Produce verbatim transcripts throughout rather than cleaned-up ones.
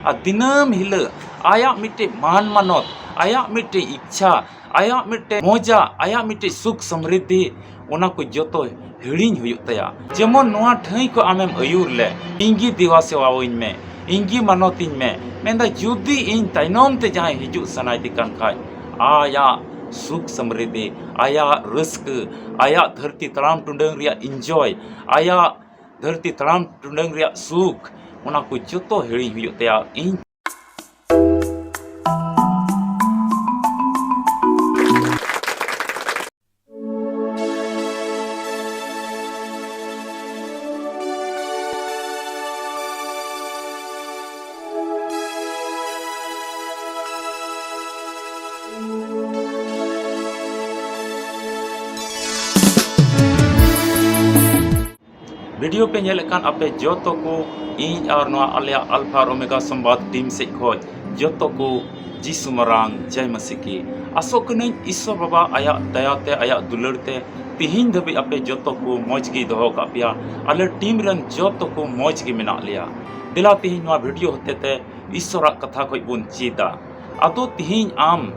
ᱟᱨ ᱫᱤᱱᱟᱹᱢ ᱦᱤᱞᱳᱜ ᱟᱭᱟᱜ ᱢᱤᱫᱴᱮᱡ ᱢᱟᱱ ᱢᱟᱱᱚᱛ, ᱟᱭᱟᱜ ᱢᱤᱫᱴᱮᱡ ᱤᱪᱪᱷᱟ, ᱟᱭᱟᱜ ᱢᱤᱫᱴᱮᱡ ᱢᱚᱡᱟ, ᱟᱭᱟᱜ ᱢᱤᱫᱴᱮᱡ ᱥᱩᱠ ᱥᱚᱢᱨᱤᱫᱷᱤ, ᱚᱱᱟ ᱠᱚ ᱡᱚᱛᱚ ᱦᱤᱲᱤᱧ ᱦᱩᱭᱩᱜ ᱛᱟᱭᱟ᱾ ᱡᱮᱢᱚᱱ ᱱᱚᱣᱟ ᱴᱷᱟᱹᱭ ᱠᱚ ᱟᱢᱮᱢ ᱟᱹᱭᱩᱨ ᱞᱮ, ᱤᱧ ᱜᱮ ᱫᱮᱣᱟ ᱥᱮᱣᱟᱣᱟᱹᱧ ᱢᱮ, ᱤᱧ ᱜᱮ ᱢᱟᱱᱚᱛᱤᱧ ᱢᱮ᱾ ᱢᱮᱱᱫᱟ, ᱡᱩᱫᱤ ᱤᱧ ᱛᱟᱭᱱᱚᱢ ᱛᱮ ᱡᱟᱦᱟᱸᱭ ᱦᱤᱡᱩᱜ ᱥᱟᱱᱟᱭᱮᱫᱮ ᱠᱟᱱ ᱠᱷᱟᱡ, ᱟᱭᱟᱜ ᱥᱩᱠ ᱥᱚᱢᱨᱤᱫᱷᱤ, ᱟᱭᱟᱜ ᱨᱟᱹᱥᱠᱟᱹ, ᱟᱭᱟᱜ ᱫᱷᱟᱹᱨᱛᱤ ᱛᱟᱲᱟᱢ ᱴᱩᱰᱟᱹᱝ ᱨᱮᱭᱟᱜ enjoy, ᱟᱭᱟᱜ ᱫᱷᱟᱹᱨᱛᱤ ᱛᱟᱲᱟᱢ ᱴᱩᱰᱟᱹᱝ ᱨᱮᱭᱟᱜ ᱥᱩᱠ, ᱚᱱᱟ ᱠᱚ ᱡᱚᱛᱚ ᱦᱤᱲᱤᱧ ᱦᱩᱭᱩᱜ ᱛᱟᱭᱟ᱾ ᱤᱧ video ᱯᱮ ᱧᱮᱞᱮᱫ ᱠᱟᱱ ᱟᱯᱮ ᱡᱚᱛᱚ ᱠᱚ, ᱤᱧ ᱟᱨ ᱱᱚᱣᱟ ᱟᱞᱮᱭᱟᱜ ᱟᱞᱯᱷᱟ ᱟᱨ ᱳᱢᱮᱜᱟ ᱥᱚᱢᱵᱟᱫ team ᱥᱮᱫ ᱠᱷᱚᱡ ᱡᱚᱛᱚ ᱠᱚ ᱡᱤᱥᱩ ᱢᱟᱨᱟᱝ ᱡᱟᱭ ᱢᱟᱹᱥᱤ ᱠᱤ᱾ ᱟᱥᱚᱜ ᱠᱟᱹᱱᱟᱹᱧ ᱤᱥᱥᱚᱨ ᱵᱟᱵᱟ ᱟᱭᱟᱜ ᱫᱟᱭᱟ ᱛᱮ, ᱟᱭᱟᱜ ᱫᱩᱞᱟᱹᱲ ᱛᱮ ᱛᱤᱦᱤᱧ ᱫᱷᱟᱹᱵᱤᱡ ᱟᱯᱮ ᱡᱚᱛᱚ ᱠᱚ ᱢᱚᱡᱽ ᱜᱮᱭ ᱫᱚᱦᱚ ᱟᱠᱟᱫ ᱯᱮᱭᱟ᱾ ᱟᱞᱮ team ᱨᱮᱱ ᱡᱚᱛᱚ ᱠᱚ ᱢᱚᱡᱽ ᱜᱮ ᱢᱮᱱᱟᱜ ᱞᱮᱭᱟ᱾ ᱫᱮᱞᱟ ᱛᱤᱦᱤᱧ ᱱᱚᱣᱟ video ᱦᱚᱛᱮ ᱛᱮ ᱤᱥᱥᱚᱨᱟᱜ ᱠᱟᱛᱷᱟ ᱠᱷᱚᱡ ᱵᱚᱱ ᱪᱮᱫᱟ᱾ ᱟᱫᱚ ᱛᱤᱦᱤᱧ ᱟᱢ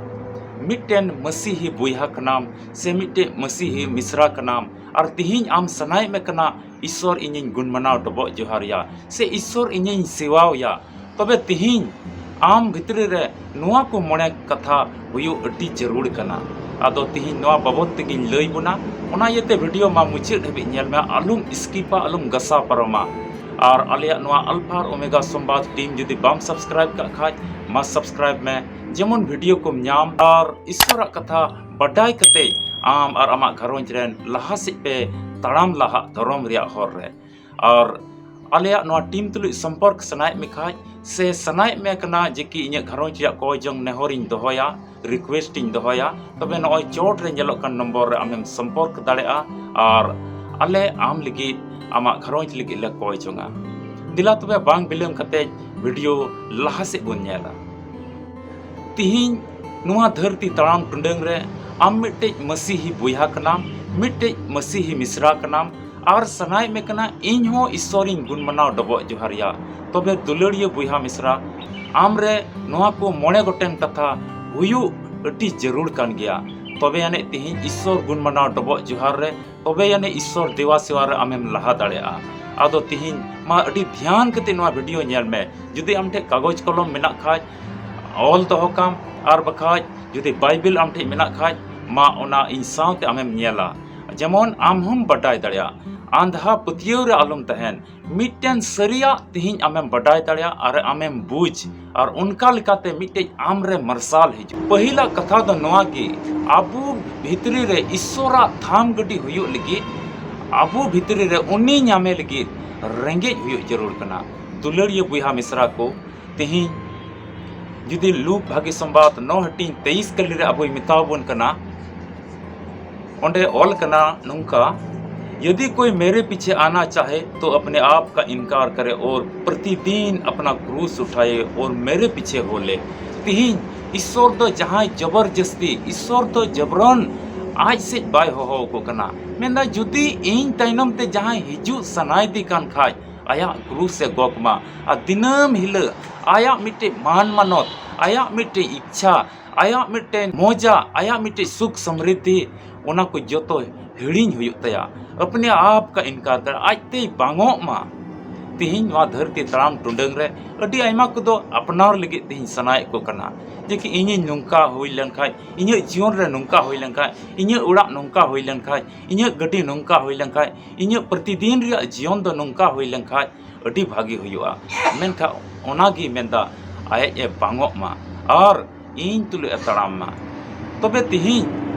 ᱢᱤᱫᱴᱮᱱ ᱢᱟᱹᱥᱤᱦᱤ ᱵᱚᱭᱦᱟ ᱠᱟᱱᱟᱢ ᱥᱮ ᱢᱤᱫᱴᱮᱱ ᱢᱟᱹᱥᱤᱦᱤ ᱢᱤᱥᱨᱟ ᱠᱟᱱᱟᱢ, ᱟᱨ ᱛᱤᱦᱤᱧ ᱟᱢ ᱥᱟᱱᱟᱭᱮᱫ ᱢᱮ ᱠᱟᱱᱟ ᱤᱥᱥᱚᱨ ᱤᱧᱤᱧ ᱜᱩᱱ ᱢᱟᱱᱟᱣ ᱰᱚᱵᱚᱜ ᱡᱚᱦᱟᱨ ᱭᱟ ᱥᱮ ᱤᱥᱥᱚᱨ ᱤᱧᱤᱧ ᱥᱮᱣᱟᱣ ᱭᱟ, ᱛᱚᱵᱮ ᱛᱤᱦᱤᱧ ᱟᱢ ᱵᱷᱤᱛᱨᱤ ᱨᱮ ᱱᱚᱣᱟ ᱠᱚ ᱢᱚᱬᱮ ᱠᱟᱛᱷᱟ ᱦᱩᱭᱩᱜ ᱟᱹᱰᱤ ᱡᱟᱹᱨᱩᱲ ᱠᱟᱱᱟ᱾ ᱟᱫᱚ ᱛᱤᱦᱤᱧ ᱱᱚᱣᱟ ᱵᱟᱵᱚᱫ ᱛᱮᱜᱤᱧ ᱞᱟᱹᱭ ᱵᱚᱱᱟ, ᱚᱱᱟ ᱤᱭᱟᱹᱛᱮ video ᱢᱟ ᱢᱩᱪᱟᱹᱫ ᱦᱟᱹᱵᱤᱡ ᱧᱮᱞ ᱢᱮ, ᱟᱞᱚᱢ skipᱟ, ᱟᱞᱚᱢ ᱜᱟᱥᱟᱣ ᱯᱟᱨᱚᱢᱟ᱾ ᱟᱨ ᱟᱞᱮᱭᱟᱜ ᱱᱚᱣᱟ ᱟᱞᱯᱷᱟ ᱟᱨ ᱳᱢᱮᱜᱟ ᱥᱚᱢᱵᱟᱫ team ᱡᱩᱫᱤ ᱵᱟᱢ subscribe ᱠᱟᱜ ᱠᱷᱟᱡ, ᱢᱟ subscribe ᱢᱮ, ᱡᱮᱢᱚᱱ video ᱠᱚᱢ ᱧᱟᱢ ᱟᱨ ᱤᱥᱥᱚᱨᱟᱜ ᱠᱟᱛᱷᱟ ᱵᱟᱰᱟᱭ ᱠᱟᱛᱮ ᱟᱢ ᱟᱨ ᱟᱢᱟᱜ ᱜᱷᱟᱨᱚᱸᱡᱽ ᱨᱮᱱ ᱞᱟᱦᱟ ᱥᱮᱫ ᱯᱮ ᱛᱟᱲᱟᱢ ᱞᱟᱦᱟᱜ ᱫᱷᱚᱨᱚᱢ ᱨᱮᱭᱟᱜ ᱦᱚᱨ ᱨᱮ᱾ ᱟᱨ ᱟᱞᱮᱭᱟᱜ ᱱᱚᱣᱟ team ᱛᱩᱞᱩᱡ ᱥᱚᱢᱯᱚᱨᱠ ᱥᱟᱱᱟᱭᱮᱫ ᱢᱮ ᱠᱷᱟᱡ ᱥᱮ ᱥᱟᱱᱟᱭᱮᱫ ᱢᱮ ᱠᱟᱱᱟ ᱡᱮ ᱠᱤ ᱤᱧᱟᱹᱜ ᱜᱷᱟᱨᱚᱸᱡᱽ ᱨᱮᱭᱟᱜ ᱠᱚᱭ ᱡᱚᱝ ᱱᱮᱦᱚᱨᱤᱧ ᱫᱚᱦᱚᱭᱟ, request ᱤᱧ ᱫᱚᱦᱚᱭᱟ, ᱛᱚᱵᱮ ᱱᱚᱜᱼᱚᱭ ᱪᱚᱴ ᱨᱮ ᱧᱮᱞᱚᱜ ᱠᱟᱱ ᱱᱚᱢᱵᱚᱨ ᱨᱮ ᱟᱢᱮᱢ ᱥᱚᱢᱯᱚᱨᱠ ᱫᱟᱲᱮᱭᱟᱜᱼᱟ ᱟᱨ ᱟᱞᱮ ᱟᱢ ᱞᱟᱹᱜᱤᱫ, ᱟᱢᱟᱜ ᱜᱷᱟᱨᱚᱸᱡᱽ ᱞᱟᱹᱜᱤᱫ ᱞᱮ ᱠᱚᱭ ᱡᱚᱝᱟ᱾ ᱫᱮᱞᱟ ᱛᱚᱵᱮ ᱵᱟᱝ ᱵᱤᱞᱚᱢ ᱠᱟᱛᱮ video ᱞᱟᱦᱟ ᱥᱮᱫ ᱵᱚᱱ ᱧᱮᱞᱟ᱾ ᱛᱤᱦᱤᱧ ᱱᱚᱣᱟ ᱫᱷᱟᱹᱨᱛᱤ ᱛᱟᱲᱟᱢ ᱴᱩᱰᱟᱹᱝ ᱨᱮ ᱟᱢ ᱢᱤᱫᱴᱮᱡ ᱢᱟᱹᱥᱤᱦᱤ ᱵᱚᱭᱦᱟ ᱠᱟᱱᱟᱢ, ᱢᱤᱫᱴᱮᱡ ᱢᱟᱹᱥᱤᱦᱤ ᱢᱤᱥᱨᱟ ᱠᱟᱱᱟᱢ, ᱟᱨ ᱥᱟᱱᱟᱭᱮᱫ ᱢᱮ ᱠᱟᱱᱟ ᱤᱧ ᱦᱚᱸ ᱤᱥᱥᱚᱨᱤᱧ ᱜᱩᱱ ᱢᱟᱱᱟᱣ ᱰᱚᱵᱚᱜ ᱡᱚᱦᱟᱨᱮᱭᱟ, ᱛᱚᱵᱮ ᱫᱩᱞᱟᱹᱲᱤᱭᱟᱹ ᱵᱚᱭᱦᱟ ᱢᱤᱥᱨᱟ, ᱟᱢ ᱨᱮ ᱱᱚᱣᱟ ᱠᱚ ᱢᱚᱬᱮ ᱜᱚᱴᱮᱱ ᱠᱟᱛᱷᱟ ᱦᱩᱭᱩᱜ ᱟᱹᱰᱤ ᱡᱟᱹᱨᱩᱲ ᱠᱟᱱ ᱜᱮᱭᱟ᱾ ᱛᱚᱵᱮ ᱟᱹᱱᱤᱡ ᱛᱮᱦᱮᱧ ᱤᱥᱥᱚᱨ ᱜᱩᱱ ᱢᱟᱱᱟᱣ ᱰᱚᱵᱚᱜ ᱡᱚᱦᱟᱨ ᱨᱮ, ᱛᱚᱵᱮ ᱟᱹᱱᱤᱡ ᱤᱥᱥᱚᱨ ᱫᱮᱣᱟ ᱥᱮᱣᱟ ᱨᱮ ᱟᱢᱮᱢ ᱞᱟᱦᱟ ᱫᱟᱲᱮᱭᱟᱜᱼᱟ᱾ ᱟᱫᱚ ᱛᱮᱦᱮᱧ ᱢᱟ ᱟᱹᱰᱤ ᱫᱷᱮᱭᱟᱱ ᱠᱟᱛᱮ ᱱᱚᱣᱟ ᱵᱷᱤᱰᱤᱭᱳ ᱧᱮᱞ ᱢᱮ᱾ ᱡᱩᱫᱤ ᱟᱢ ᱴᱷᱮᱱ ᱠᱟᱜᱚᱡᱽ ᱠᱚᱞᱚᱢ ᱢᱮᱱᱟᱜ ᱠᱷᱟᱡ, ᱚᱞ ᱫᱚᱦᱚ ᱠᱟᱢ, ᱟᱨ ᱵᱟᱠᱷᱟᱡ ᱡᱩᱫᱤ ᱵᱟᱭᱵᱮᱞ ᱟᱢ ᱴᱷᱮᱱ ᱢᱮᱱᱟᱜ ᱠᱷᱟᱡ, ᱢᱟ ᱚᱱᱟ ᱤᱧ ᱥᱟᱶᱛᱮ ᱟᱢᱮᱢ ᱧᱮᱞᱟ, ᱡᱮᱢᱚᱱ ᱟᱢ ᱦᱚᱸᱢ ᱵᱟᱰᱟᱭ ᱫᱟᱲᱮᱭᱟᱜᱼᱟ᱾ ᱟᱸᱫᱷᱟ ᱯᱟᱹᱛᱭᱟᱹᱣ ᱨᱮ ᱟᱞᱚᱢ ᱛᱟᱦᱮᱱ᱾ ᱢᱤᱫᱴᱮᱱ ᱥᱟᱹᱨᱤᱭᱟᱜ ᱛᱮᱦᱮᱧ ᱟᱢᱮᱢ ᱵᱟᱰᱟᱭ ᱫᱟᱲᱮᱭᱟᱜᱼᱟ ᱟᱨ ᱟᱢᱮᱢ ᱵᱩᱡᱽ, ᱟᱨ ᱚᱱᱠᱟ ᱞᱮᱠᱟᱛᱮ ᱢᱤᱫᱴᱮᱡ ᱟᱢ ᱨᱮ ᱢᱟᱨᱥᱟᱞ ᱦᱤᱡᱩᱜᱼᱟ᱾ ᱯᱟᱹᱦᱤᱞᱟᱜ ᱠᱟᱛᱷᱟ ᱫᱚ ᱱᱚᱣᱟ ᱜᱮ, ᱟᱵᱚ ᱵᱷᱤᱛᱨᱤ ᱨᱮ ᱤᱥᱥᱚᱨᱟᱜ ᱛᱷᱟᱢ ᱜᱟᱹᱰᱤ ᱦᱩᱭᱩᱜ ᱞᱟᱹᱜᱤᱫ, ᱟᱵᱚ ᱵᱷᱤᱛᱨᱤ ᱨᱮ ᱩᱱᱤ ᱧᱟᱢᱮ ᱞᱟᱹᱜᱤᱫ ᱨᱮᱸᱜᱮᱡ ᱦᱩᱭᱩᱜ ᱡᱟᱹᱨᱩᱲ ᱠᱟᱱᱟ᱾ ᱫᱩᱞᱟᱹᱲᱤᱭᱟᱹ ᱵᱚᱭᱦᱟ ᱢᱤᱥᱨᱟ ᱠᱚ, ᱛᱮᱦᱮᱧ ᱡᱩᱫᱤ ᱞᱩᱠ ᱵᱷᱟᱹᱜᱤ ᱥᱚᱢᱵᱟᱫ ᱱᱚ ᱦᱟᱹᱴᱤᱧ ᱛᱮᱭᱤᱥ ᱠᱟᱹᱞᱤ ᱨᱮ ᱟᱵᱚᱭ ᱢᱮᱛᱟᱣ ᱵᱚᱱ ᱠᱟᱱᱟ, ᱚᱸᱰᱮ ᱚᱞ ᱠᱟᱱᱟ ᱱᱚᱝᱠᱟ, "यदि कोई मेरे पीछे आना चाहे तो अपने आप का इनकार करे और प्रतिदिन अपना क्रूस उठाए और मेरे पीछे हो ले।" ᱛᱮᱦᱮᱧ ᱤᱥᱥᱚᱨ ᱫᱚ ᱡᱟᱦᱟᱸᱭ ᱡᱚᱵᱚᱨᱡᱟᱹᱥᱛᱤ, ᱤᱥᱥᱚᱨ ᱫᱚ ᱡᱚᱵᱨᱚᱱ ᱟᱡ ᱥᱮᱫ ᱵᱟᱭ ᱦᱚᱦᱚ ᱟᱠᱚ ᱠᱟᱱᱟ᱾ ᱢᱮᱱᱫᱟ, ᱡᱩᱫᱤ ᱤᱧ ᱛᱟᱭᱱᱚᱢ ᱛᱮ ᱡᱟᱦᱟᱸᱭ ᱦᱤᱡᱩᱜ ᱥᱟᱱᱟᱭᱮᱫᱮ ᱠᱟᱱ ᱠᱷᱟᱡ, ᱟᱭᱟᱜ ᱠᱨᱩᱥ ᱮ ᱜᱚᱜ ᱢᱟ᱾ ᱟᱨ ᱫᱤᱱᱟᱹᱢ ᱦᱤᱞᱳᱜ ᱟᱭᱟᱜ ᱢᱤᱫᱴᱮᱡ ᱢᱟᱱ ᱢᱟᱱᱚᱛ, ᱟᱭᱟᱜ ᱢᱤᱫᱴᱮᱡ ᱤᱪᱪᱷᱟ, ᱟᱭᱟᱜ ᱢᱤᱫᱴᱮᱡ ᱢᱚᱡᱟ, ᱟᱭᱟᱜ ᱢᱤᱫᱴᱮᱡ ᱥᱩᱠ ᱥᱚᱢᱨᱤᱫᱷᱤ, ᱚᱱᱟ ᱠᱚ ᱡᱚᱛᱚ ᱦᱤᱲᱤᱧ ᱦᱩᱭᱩᱜ ᱛᱟᱭᱟ᱾ ᱟᱯᱱᱮ ᱟᱯ ᱠᱟ ᱤᱱᱠᱟᱨ ᱠᱟᱨ, ᱟᱡᱛᱮᱭ ᱵᱟᱝᱚᱜ ᱢᱟ᱾ ᱛᱮᱦᱮᱧ ᱱᱚᱣᱟ ᱫᱷᱟᱹᱨᱛᱤ ᱛᱟᱲᱟᱢ ᱴᱩᱰᱟᱹᱝ ᱨᱮ ᱟᱹᱰᱤ ᱟᱭᱢᱟ ᱠᱚᱫᱚ ᱟᱯᱱᱟᱨ ᱞᱟᱹᱜᱤᱫ ᱛᱮᱦᱮᱧ ᱥᱟᱱᱟᱭᱮᱫ ᱠᱚ ᱠᱟᱱᱟ, ᱡᱮ ᱠᱤ ᱤᱧᱤᱧ ᱱᱚᱝᱠᱟ ᱦᱩᱭ ᱞᱮᱱᱠᱷᱟᱡ, ᱤᱧᱟᱹᱜ ᱡᱤᱭᱚᱱ ᱨᱮ ᱱᱚᱝᱠᱟ ᱦᱩᱭ ᱞᱮᱱᱠᱷᱟᱡ, ᱤᱧᱟᱹᱜ ᱚᱲᱟᱜ ᱱᱚᱝᱠᱟ ᱦᱩᱭ ᱞᱮᱱᱠᱷᱟᱡ, ᱤᱧᱟᱹᱜ ᱜᱟᱹᱰᱤ ᱱᱚᱝᱠᱟ ᱦᱩᱭ ᱞᱮᱱᱠᱷᱟᱡ, ᱤᱧᱟᱹᱜ ᱯᱨᱚᱛᱤᱫᱤᱱ ᱨᱮᱭᱟᱜ ᱡᱤᱭᱚᱱ ᱫᱚ ᱱᱚᱝᱠᱟ ᱦᱩᱭ ᱞᱮᱱᱠᱷᱟᱡ ᱟᱹᱰᱤ ᱵᱷᱟᱹᱜᱤ ᱦᱩᱭᱩᱜᱼᱟ᱾ ᱢᱮᱱᱠᱷᱟᱱ ᱚᱱᱟᱜᱮ ᱢᱮᱱᱫᱟ, ᱟᱡ ᱮ ᱵᱟᱝᱚᱜ ᱢᱟ ᱟᱨ ᱤᱧ ᱛᱩᱞᱩᱡ ᱮ ᱛᱟᱲᱟᱢ ᱢᱟ᱾ ᱛᱚᱵᱮ ᱛᱮᱦᱮᱧ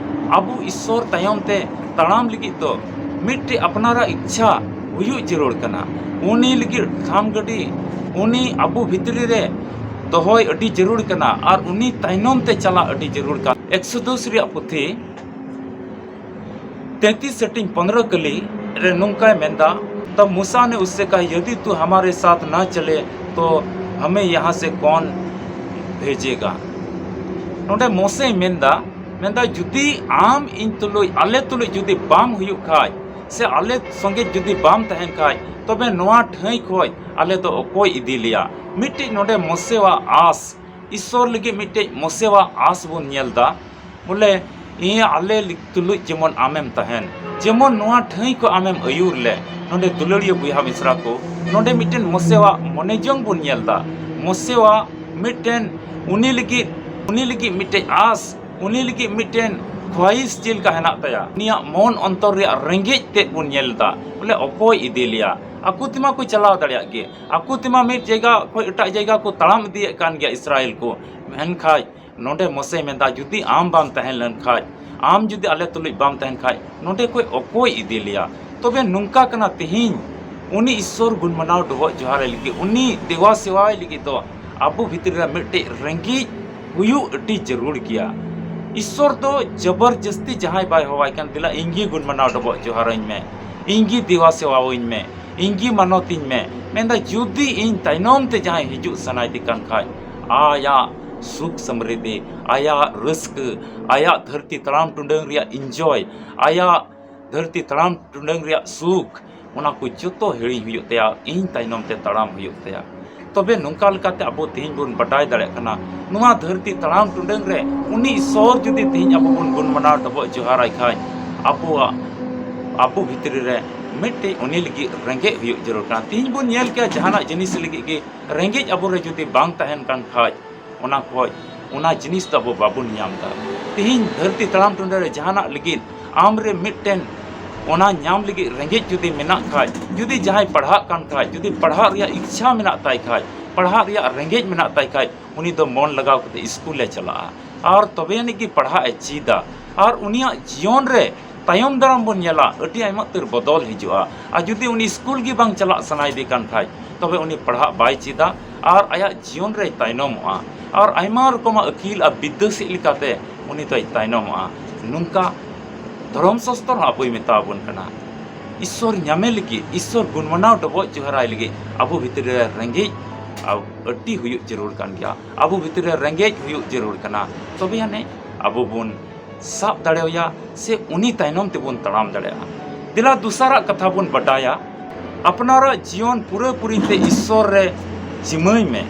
ᱟᱵᱚ ᱤᱥᱥᱚᱨ ᱛᱟᱭᱚᱢ ᱛᱮ ᱛᱟᱲᱟᱢ ᱞᱟᱹᱜᱤᱫ ᱫᱚ ᱢᱤᱫᱴᱮᱡ ᱟᱯᱱᱟᱨᱟᱜ ᱤᱪᱪᱷᱟ ᱦᱩᱭᱩᱜ ᱡᱟᱹᱨᱩᱲ ᱠᱟᱱᱟ᱾ ᱩᱱᱤ ᱞᱟᱹᱜᱤᱫ ᱛᱷᱟᱢ ᱜᱟᱹᱰᱤ, ᱩᱱᱤ ᱟᱵᱚ ᱵᱷᱤᱛᱨᱤ ᱨᱮ ᱫᱚᱦᱚᱭ ᱟᱹᱰᱤ ᱡᱟᱹᱨᱩᱲ ᱠᱟᱱᱟ ᱟᱨ ᱩᱱᱤ ᱛᱟᱭᱱᱚᱢ ᱛᱮ ᱪᱟᱞᱟᱜ ᱟᱹᱰᱤ ᱡᱟᱹᱨᱩᱲ ᱠᱟᱱᱟ᱾ ᱮᱠᱥᱳᱫᱚᱥ ᱨᱮᱭᱟᱜ ᱯᱩᱛᱷᱤ ᱛᱮᱛᱤᱥ ᱥᱮᱴᱤᱝ ᱯᱚᱱᱨᱚ ᱠᱟᱹᱞᱤ ᱨᱮ ᱱᱚᱝᱠᱟᱭ ᱢᱮᱱᱫᱟ, "तब मूसा ने उससे कहा, यदि तू हमारे साथ न चले, तो हमें यहाँ से कौन भेजेगा?" ᱱᱚᱰᱮ ᱢᱳᱥᱮᱭ ᱢᱮᱱᱫᱟ, ᱢᱮᱱᱫᱟ, ᱡᱩᱫᱤ ᱟᱢ ᱤᱧ ᱛᱩᱞᱩᱡ, ᱟᱞᱮ ᱛᱩᱞᱩᱡ ᱡᱩᱫᱤ ᱵᱟᱢ ᱦᱩᱭᱩᱜ ᱠᱷᱟᱡ, ᱥᱮ ᱟᱞᱮ ᱥᱚᱸᱜᱮ ᱡᱩᱫᱤ ᱵᱟᱢ ᱛᱟᱦᱮᱱ ᱠᱷᱟᱡ, ᱛᱚᱵᱮ ᱱᱚᱣᱟ ᱴᱷᱟᱹᱭ ᱠᱷᱚᱡ ᱟᱞᱮ ᱫᱚ ᱚᱠᱚᱭ ᱤᱫᱤ ᱞᱮᱭᱟ? ᱢᱤᱫᱴᱮᱡ ᱱᱚᱰᱮ ᱢᱚᱥᱮᱣᱟᱜ ᱟᱸᱥ, ᱤᱥᱥᱚᱨ ᱞᱟᱹᱜᱤᱫ ᱢᱤᱫᱴᱮᱡ ᱢᱚᱥᱮᱣᱟᱜ ᱟᱸᱥ ᱵᱚᱱ ᱧᱮᱞ ᱫᱟ᱾ ᱵᱚᱞᱮ, ᱤᱧ ᱟᱞᱮ ᱞᱤ-, ᱛᱩᱞᱩᱡ ᱡᱮᱢᱚᱱ ᱟᱢᱮᱢ ᱛᱟᱦᱮᱱ, ᱡᱮᱢᱚᱱ ᱱᱚᱣᱟ ᱴᱷᱟᱹᱭ ᱠᱚ ᱟᱢᱮᱢ ᱟᱹᱭᱩᱨ ᱞᱮ᱾ ᱱᱚᱰᱮ ᱫᱩᱞᱟᱹᱲᱤᱭᱟᱹ ᱵᱚᱭᱦᱟ ᱢᱤᱥᱨᱟ ᱠᱚ, ᱱᱚᱰᱮ ᱢᱤᱫᱴᱮᱱ ᱢᱚᱥᱮᱣᱟᱜ ᱢᱚᱱᱮ ᱡᱚᱝ ᱵᱚᱱ ᱧᱮᱞ ᱫᱟ, ᱢᱚᱥᱮᱣᱟᱜ ᱢᱤᱫᱴᱮᱱ ᱩᱱᱤ ᱞᱟᱹᱜᱤᱫ, ᱩᱱᱤ ᱞᱟᱹᱜᱤᱫ ᱢᱤᱫᱴᱮᱡ ᱟᱸᱥ, ᱩᱱᱤ ᱞᱟᱹᱜᱤᱫ ᱢᱤᱫᱴᱮᱱ ᱠᱷᱣᱟᱦᱤᱥ ᱪᱮᱫ ᱞᱮᱠᱟ ᱦᱮᱱᱟᱜ ᱛᱟᱭᱟ, ᱩᱱᱤᱭᱟᱜ ᱢᱚᱱ ᱚᱱᱛᱚᱨ ᱨᱮᱭᱟᱜ ᱨᱮᱸᱜᱮᱡ ᱛᱮᱫ ᱵᱚᱱ ᱧᱮᱞ ᱫᱟ᱾ ᱵᱚᱞᱮ, ᱚᱠᱚᱭ ᱤᱫᱤ ᱞᱮᱭᱟ? ᱟᱠᱚ ᱛᱮᱢᱟ ᱠᱚ ᱪᱟᱞᱟᱣ ᱫᱟᱲᱮᱭᱟᱜ ᱜᱮ, ᱟᱠᱚ ᱛᱮᱢᱟ ᱢᱤᱫ ᱡᱟᱭᱜᱟ ᱠᱷᱚᱡ ᱮᱴᱟᱜ ᱡᱟᱭᱜᱟ ᱠᱚ ᱛᱟᱲᱟᱢ ᱤᱫᱤᱭᱮᱫ ᱠᱟᱱ ᱜᱮᱭᱟ ᱤᱥᱨᱟᱭᱮᱞ ᱠᱚ, ᱢᱮᱱᱠᱷᱟᱡ ᱱᱚᱰᱮ ᱢᱚᱥᱮᱭ ᱢᱮᱱᱫᱟ, ᱡᱩᱫᱤ ᱟᱢ ᱵᱟᱢ ᱛᱟᱦᱮᱸ ᱞᱮᱱ ᱠᱷᱟᱡ, ᱟᱢ ᱡᱩᱫᱤ ᱟᱞᱮ ᱛᱩᱞᱩᱡ ᱵᱟᱢ ᱛᱟᱦᱮᱱ ᱠᱷᱟᱡ, ᱱᱚᱰᱮ ᱠᱷᱚᱡ ᱚᱠᱚᱭ ᱤᱫᱤ ᱞᱮᱭᱟ? ᱛᱚᱵᱮ ᱱᱚᱝᱠᱟ ᱠᱟᱱᱟ, ᱛᱮᱦᱮᱧ ᱩᱱᱤ ᱤᱥᱥᱚᱨ ᱜᱩᱱ ᱢᱟᱱᱟᱣ ᱰᱚᱵᱚᱜ ᱡᱚᱦᱟᱨ ᱞᱟᱹᱜᱤᱫ, ᱩᱱᱤ ᱫᱮᱣᱟ ᱥᱮᱣᱟᱭ ᱞᱟᱹᱜᱤᱫ ᱫᱚ ᱟᱵᱚ ᱵᱷᱤᱛᱨᱤ ᱨᱮ ᱢᱤᱫᱴᱮᱡ ᱨᱮᱸᱜᱮᱡ ᱦᱩᱭᱩᱜ ᱟᱹᱰᱤ ᱡᱟᱹᱨᱩᱲ ᱜᱮᱭᱟ᱾ ᱤᱥᱥᱚᱨ ᱫᱚ ᱡᱚᱵᱚᱨᱡᱚᱥᱛᱤ ᱡᱟᱦᱟᱸᱭ ᱵᱟᱭ ᱦᱚᱦᱚᱣᱟᱭ ᱠᱟᱱ, "ᱫᱮᱞᱟ ᱤᱧ ᱜᱮ ᱜᱩᱱ ᱢᱟᱱᱟᱣ ᱰᱚᱵᱚᱜ ᱡᱚᱦᱟᱨᱟᱹᱧ ᱢᱮ, ᱤᱧ ᱜᱮ ᱫᱮᱣᱟ ᱥᱮᱣᱟᱣᱟᱹᱧ ᱢᱮ, ᱤᱧ ᱜᱮ ᱢᱟᱱᱚᱛᱤᱧ ᱢᱮ", ᱢᱮᱱᱫᱟ, ᱡᱩᱫᱤ ᱤᱧ ᱛᱟᱭᱱᱚᱢ ᱛᱮ ᱡᱟᱦᱟᱸᱭ ᱦᱤᱡᱩᱜ ᱥᱟᱱᱟᱭᱮᱫᱮ ᱠᱟᱱ ᱠᱷᱟᱡ, ᱟᱭᱟᱜ ᱥᱩᱠ ᱥᱟᱢᱨᱤᱫᱷᱤ, ᱟᱭᱟᱜ ᱨᱟᱹᱥᱠᱟᱹ, ᱟᱭᱟᱜ ᱫᱷᱟᱹᱨᱛᱤ ᱛᱟᱲᱟᱢ ᱴᱩᱰᱟᱹᱝ ᱨᱮᱭᱟᱜ enjoy, ᱟᱭᱟᱜ ᱫᱷᱟᱹᱨᱛᱤ ᱛᱟᱲᱟᱢ ᱴᱩᱰᱟᱹᱝ ᱨᱮᱭᱟᱜ ᱥᱩᱠ, ᱚᱱᱟ ᱠᱚ ᱡᱚᱛᱚ ᱦᱤᱲᱤᱧ ᱦᱩᱭᱩᱜ ᱛᱟᱭᱟ, ᱤᱧ ᱛᱟᱭᱱᱚᱢ ᱛᱮ ᱛᱟᱲᱟᱢ ᱦᱩᱭᱩᱜ ᱛᱟᱭᱟ᱾ ᱛᱚᱵᱮ ᱱᱚᱝᱠᱟ ᱞᱮᱠᱟᱛᱮ ᱟᱵᱚ ᱛᱮᱦᱮᱧ ᱵᱚᱱ ᱵᱟᱰᱟᱭ ᱫᱟᱲᱮᱭᱟᱜ ᱠᱟᱱᱟ, ᱱᱚᱣᱟ ᱫᱷᱟᱹᱨᱛᱤ ᱛᱟᱲᱟᱢ ᱴᱩᱰᱟᱹᱝ ᱨᱮ ᱩᱱᱤ ᱤᱥᱥᱚᱨ ᱡᱩᱫᱤ ᱛᱮᱦᱮᱧ ᱟᱵᱚ ᱵᱚᱱ ᱜᱩᱱ ᱢᱟᱱᱟᱣ ᱰᱚᱵᱚᱜ ᱡᱚᱦᱟᱨᱟᱭ ᱠᱷᱟᱡ, ᱟᱵᱚᱣᱟᱜ, ᱟᱵᱚ ᱵᱷᱤᱛᱨᱤ ᱨᱮ ᱢᱤᱫᱴᱮᱡ ᱩᱱᱤ ᱞᱟᱹᱜᱤᱫ ᱨᱮᱸᱜᱮᱡ ᱦᱩᱭᱩᱜ ᱡᱟᱹᱨᱩᱲ ᱠᱟᱱᱟ᱾ ᱛᱮᱦᱮᱧ ᱵᱚᱱ ᱧᱮᱞ ᱠᱮᱭᱟ, ᱡᱟᱦᱟᱱᱟᱜ ᱡᱤᱱᱤᱥ ᱞᱟᱹᱜᱤᱫ ᱜᱮ ᱨᱮᱸᱜᱮᱡ ᱟᱵᱚ ᱨᱮ ᱡᱩᱫᱤ ᱵᱟᱝ ᱛᱟᱦᱮᱱ ᱠᱟᱱ ᱠᱷᱟᱡ, ᱚᱱᱟ ᱠᱷᱚᱡ ᱚᱱᱟ ᱡᱤᱱᱤᱥ ᱫᱚ ᱟᱵᱚ ᱵᱟᱵᱚᱱ ᱧᱟᱢ ᱮᱫᱟ᱾ ᱛᱮᱦᱮᱧ ᱫᱷᱟᱹᱨᱛᱤ ᱛᱟᱲᱟᱢ ᱴᱩᱰᱟᱹ ᱨᱮ ᱡᱟᱦᱟᱱᱟᱜ ᱞᱟᱹᱜᱤᱫ ᱟᱢ ᱨᱮ ᱢᱤᱫᱴᱮᱱ ᱚᱱᱟ ᱧᱟᱢ ᱞᱟᱹᱜᱤᱫ ᱨᱮᱸᱜᱮᱡ ᱡᱩᱫᱤ ᱢᱮᱱᱟᱜ ᱠᱷᱟᱡ, ᱡᱩᱫᱤ ᱡᱟᱦᱟᱸᱭ ᱯᱟᱲᱦᱟᱜ ᱠᱟᱱ ᱠᱷᱟᱡ, ᱡᱩᱫᱤ ᱯᱟᱲᱦᱟᱜ ᱨᱮᱭᱟᱜ ᱤᱪᱪᱷᱟ ᱢᱮᱱᱟᱜ ᱛᱟᱭ ᱠᱷᱟᱡ, ᱯᱟᱲᱦᱟᱜ ᱨᱮᱭᱟᱜ ᱨᱮᱸᱜᱮᱡ ᱢᱮᱱᱟᱜ ᱛᱟᱭ ᱠᱷᱟᱡ, ᱩᱱᱤ ᱫᱚ ᱢᱚᱱ ᱞᱟᱜᱟᱣ ᱠᱟᱛᱮ ᱤᱥᱠᱩᱞᱮ ᱪᱟᱞᱟᱜᱼᱟ᱾ ᱟᱨ ᱛᱚᱵᱮ ᱟᱹᱱᱤᱡ ᱜᱮ ᱯᱟᱲᱦᱟᱜ ᱮ ᱪᱮᱫᱟ᱾ ᱟᱨ ᱩᱱᱤᱭᱟᱜ ᱡᱤᱭᱚᱱ ᱨᱮ ᱛᱟᱭᱚᱢ ᱫᱟᱨᱟᱢ ᱵᱚᱱ ᱧᱮᱞᱟ, ᱟᱹᱰᱤ ᱟᱭᱢᱟ ᱩᱛᱟᱹᱨ ᱵᱚᱫᱚᱞ ᱦᱤᱡᱩᱜᱼᱟ᱾ ᱟᱨ ᱡᱩᱫᱤ ᱩᱱᱤ ᱤᱥᱠᱩᱞ ᱜᱮ ᱵᱟᱝ ᱪᱟᱞᱟᱜ ᱥᱟᱱᱟᱭᱮᱫᱮ ᱠᱟᱱ ᱠᱷᱟᱡ, ᱛᱚᱵᱮ ᱩᱱᱤ ᱯᱟᱲᱦᱟᱜ ᱵᱟᱭ ᱪᱮᱫᱟ ᱟᱨ ᱟᱭᱟᱜ ᱡᱤᱭᱚᱱ ᱨᱮᱭ ᱛᱟᱭᱱᱚᱢᱚᱜᱼᱟ᱾ ᱟᱨ ᱟᱭᱢᱟ ᱨᱚᱠᱚᱢᱟᱜ ᱟᱹᱠᱤᱞ ᱟᱨ ᱵᱤᱫᱽᱫᱟᱹ ᱥᱮᱫ ᱞᱮᱠᱟᱛᱮ ᱩᱱᱤ ᱫᱚᱭ ᱛᱟᱭᱱᱚᱢᱚᱜᱼᱟ᱾ ᱱᱚᱝᱠᱟ ᱫᱷᱚᱨᱚᱢ ᱥᱟᱥᱛᱚᱨ ᱦᱚᱸ ᱟᱵᱚᱭ ᱢᱮᱛᱟ ᱵᱚᱱ ᱠᱟᱱᱟ, ᱤᱥᱥᱚᱨ ᱧᱟᱢᱮ ᱞᱟᱹᱜᱤᱫ, ᱤᱥᱥᱚᱨ ᱜᱩᱱᱢᱟᱱᱟᱣ ᱰᱚᱵᱚᱜ ᱡᱚᱦᱟᱨᱟᱭ ᱞᱟᱹᱜᱤᱫ ᱟᱵᱚ ᱵᱷᱤᱛᱨᱤ ᱨᱮ ᱨᱮᱸᱜᱮᱡ ᱟᱹᱰᱤ ᱦᱩᱭᱩᱜ ᱡᱟᱹᱨᱩᱲ ᱠᱟᱱ ᱜᱮᱭᱟ᱾ ᱟᱵᱚ ᱵᱷᱤᱛᱨᱤ ᱨᱮ ᱨᱮᱸᱜᱮᱡ ᱦᱩᱭᱩᱜ ᱡᱟᱹᱨᱩᱲ ᱠᱟᱱᱟ, ᱛᱚᱵᱮ ᱟᱹᱱᱤᱡ ᱟᱵᱚ ᱵᱚᱱ ᱥᱟᱵ ᱫᱟᱲᱮᱣᱟᱭᱟ ᱥᱮ ᱩᱱᱤ ᱛᱟᱭᱱᱚᱢ ᱛᱮᱵᱚᱱ ᱛᱟᱲᱟᱢ ᱫᱟᱲᱮᱭᱟᱜᱼᱟ᱾ ᱫᱮᱞᱟ ᱫᱚᱥᱟᱨᱟᱜ ᱠᱟᱛᱷᱟ ᱵᱚᱱ ᱵᱟᱰᱟᱭᱟ, ᱟᱯᱱᱟᱨᱟᱜ ᱡᱤᱭᱚᱱ ᱯᱩᱨᱟᱹᱯᱩᱨᱤ ᱛᱮ ᱤᱥᱥᱚᱨ ᱨᱮ ᱡᱤᱢᱟᱹᱭ ᱢᱮ᱾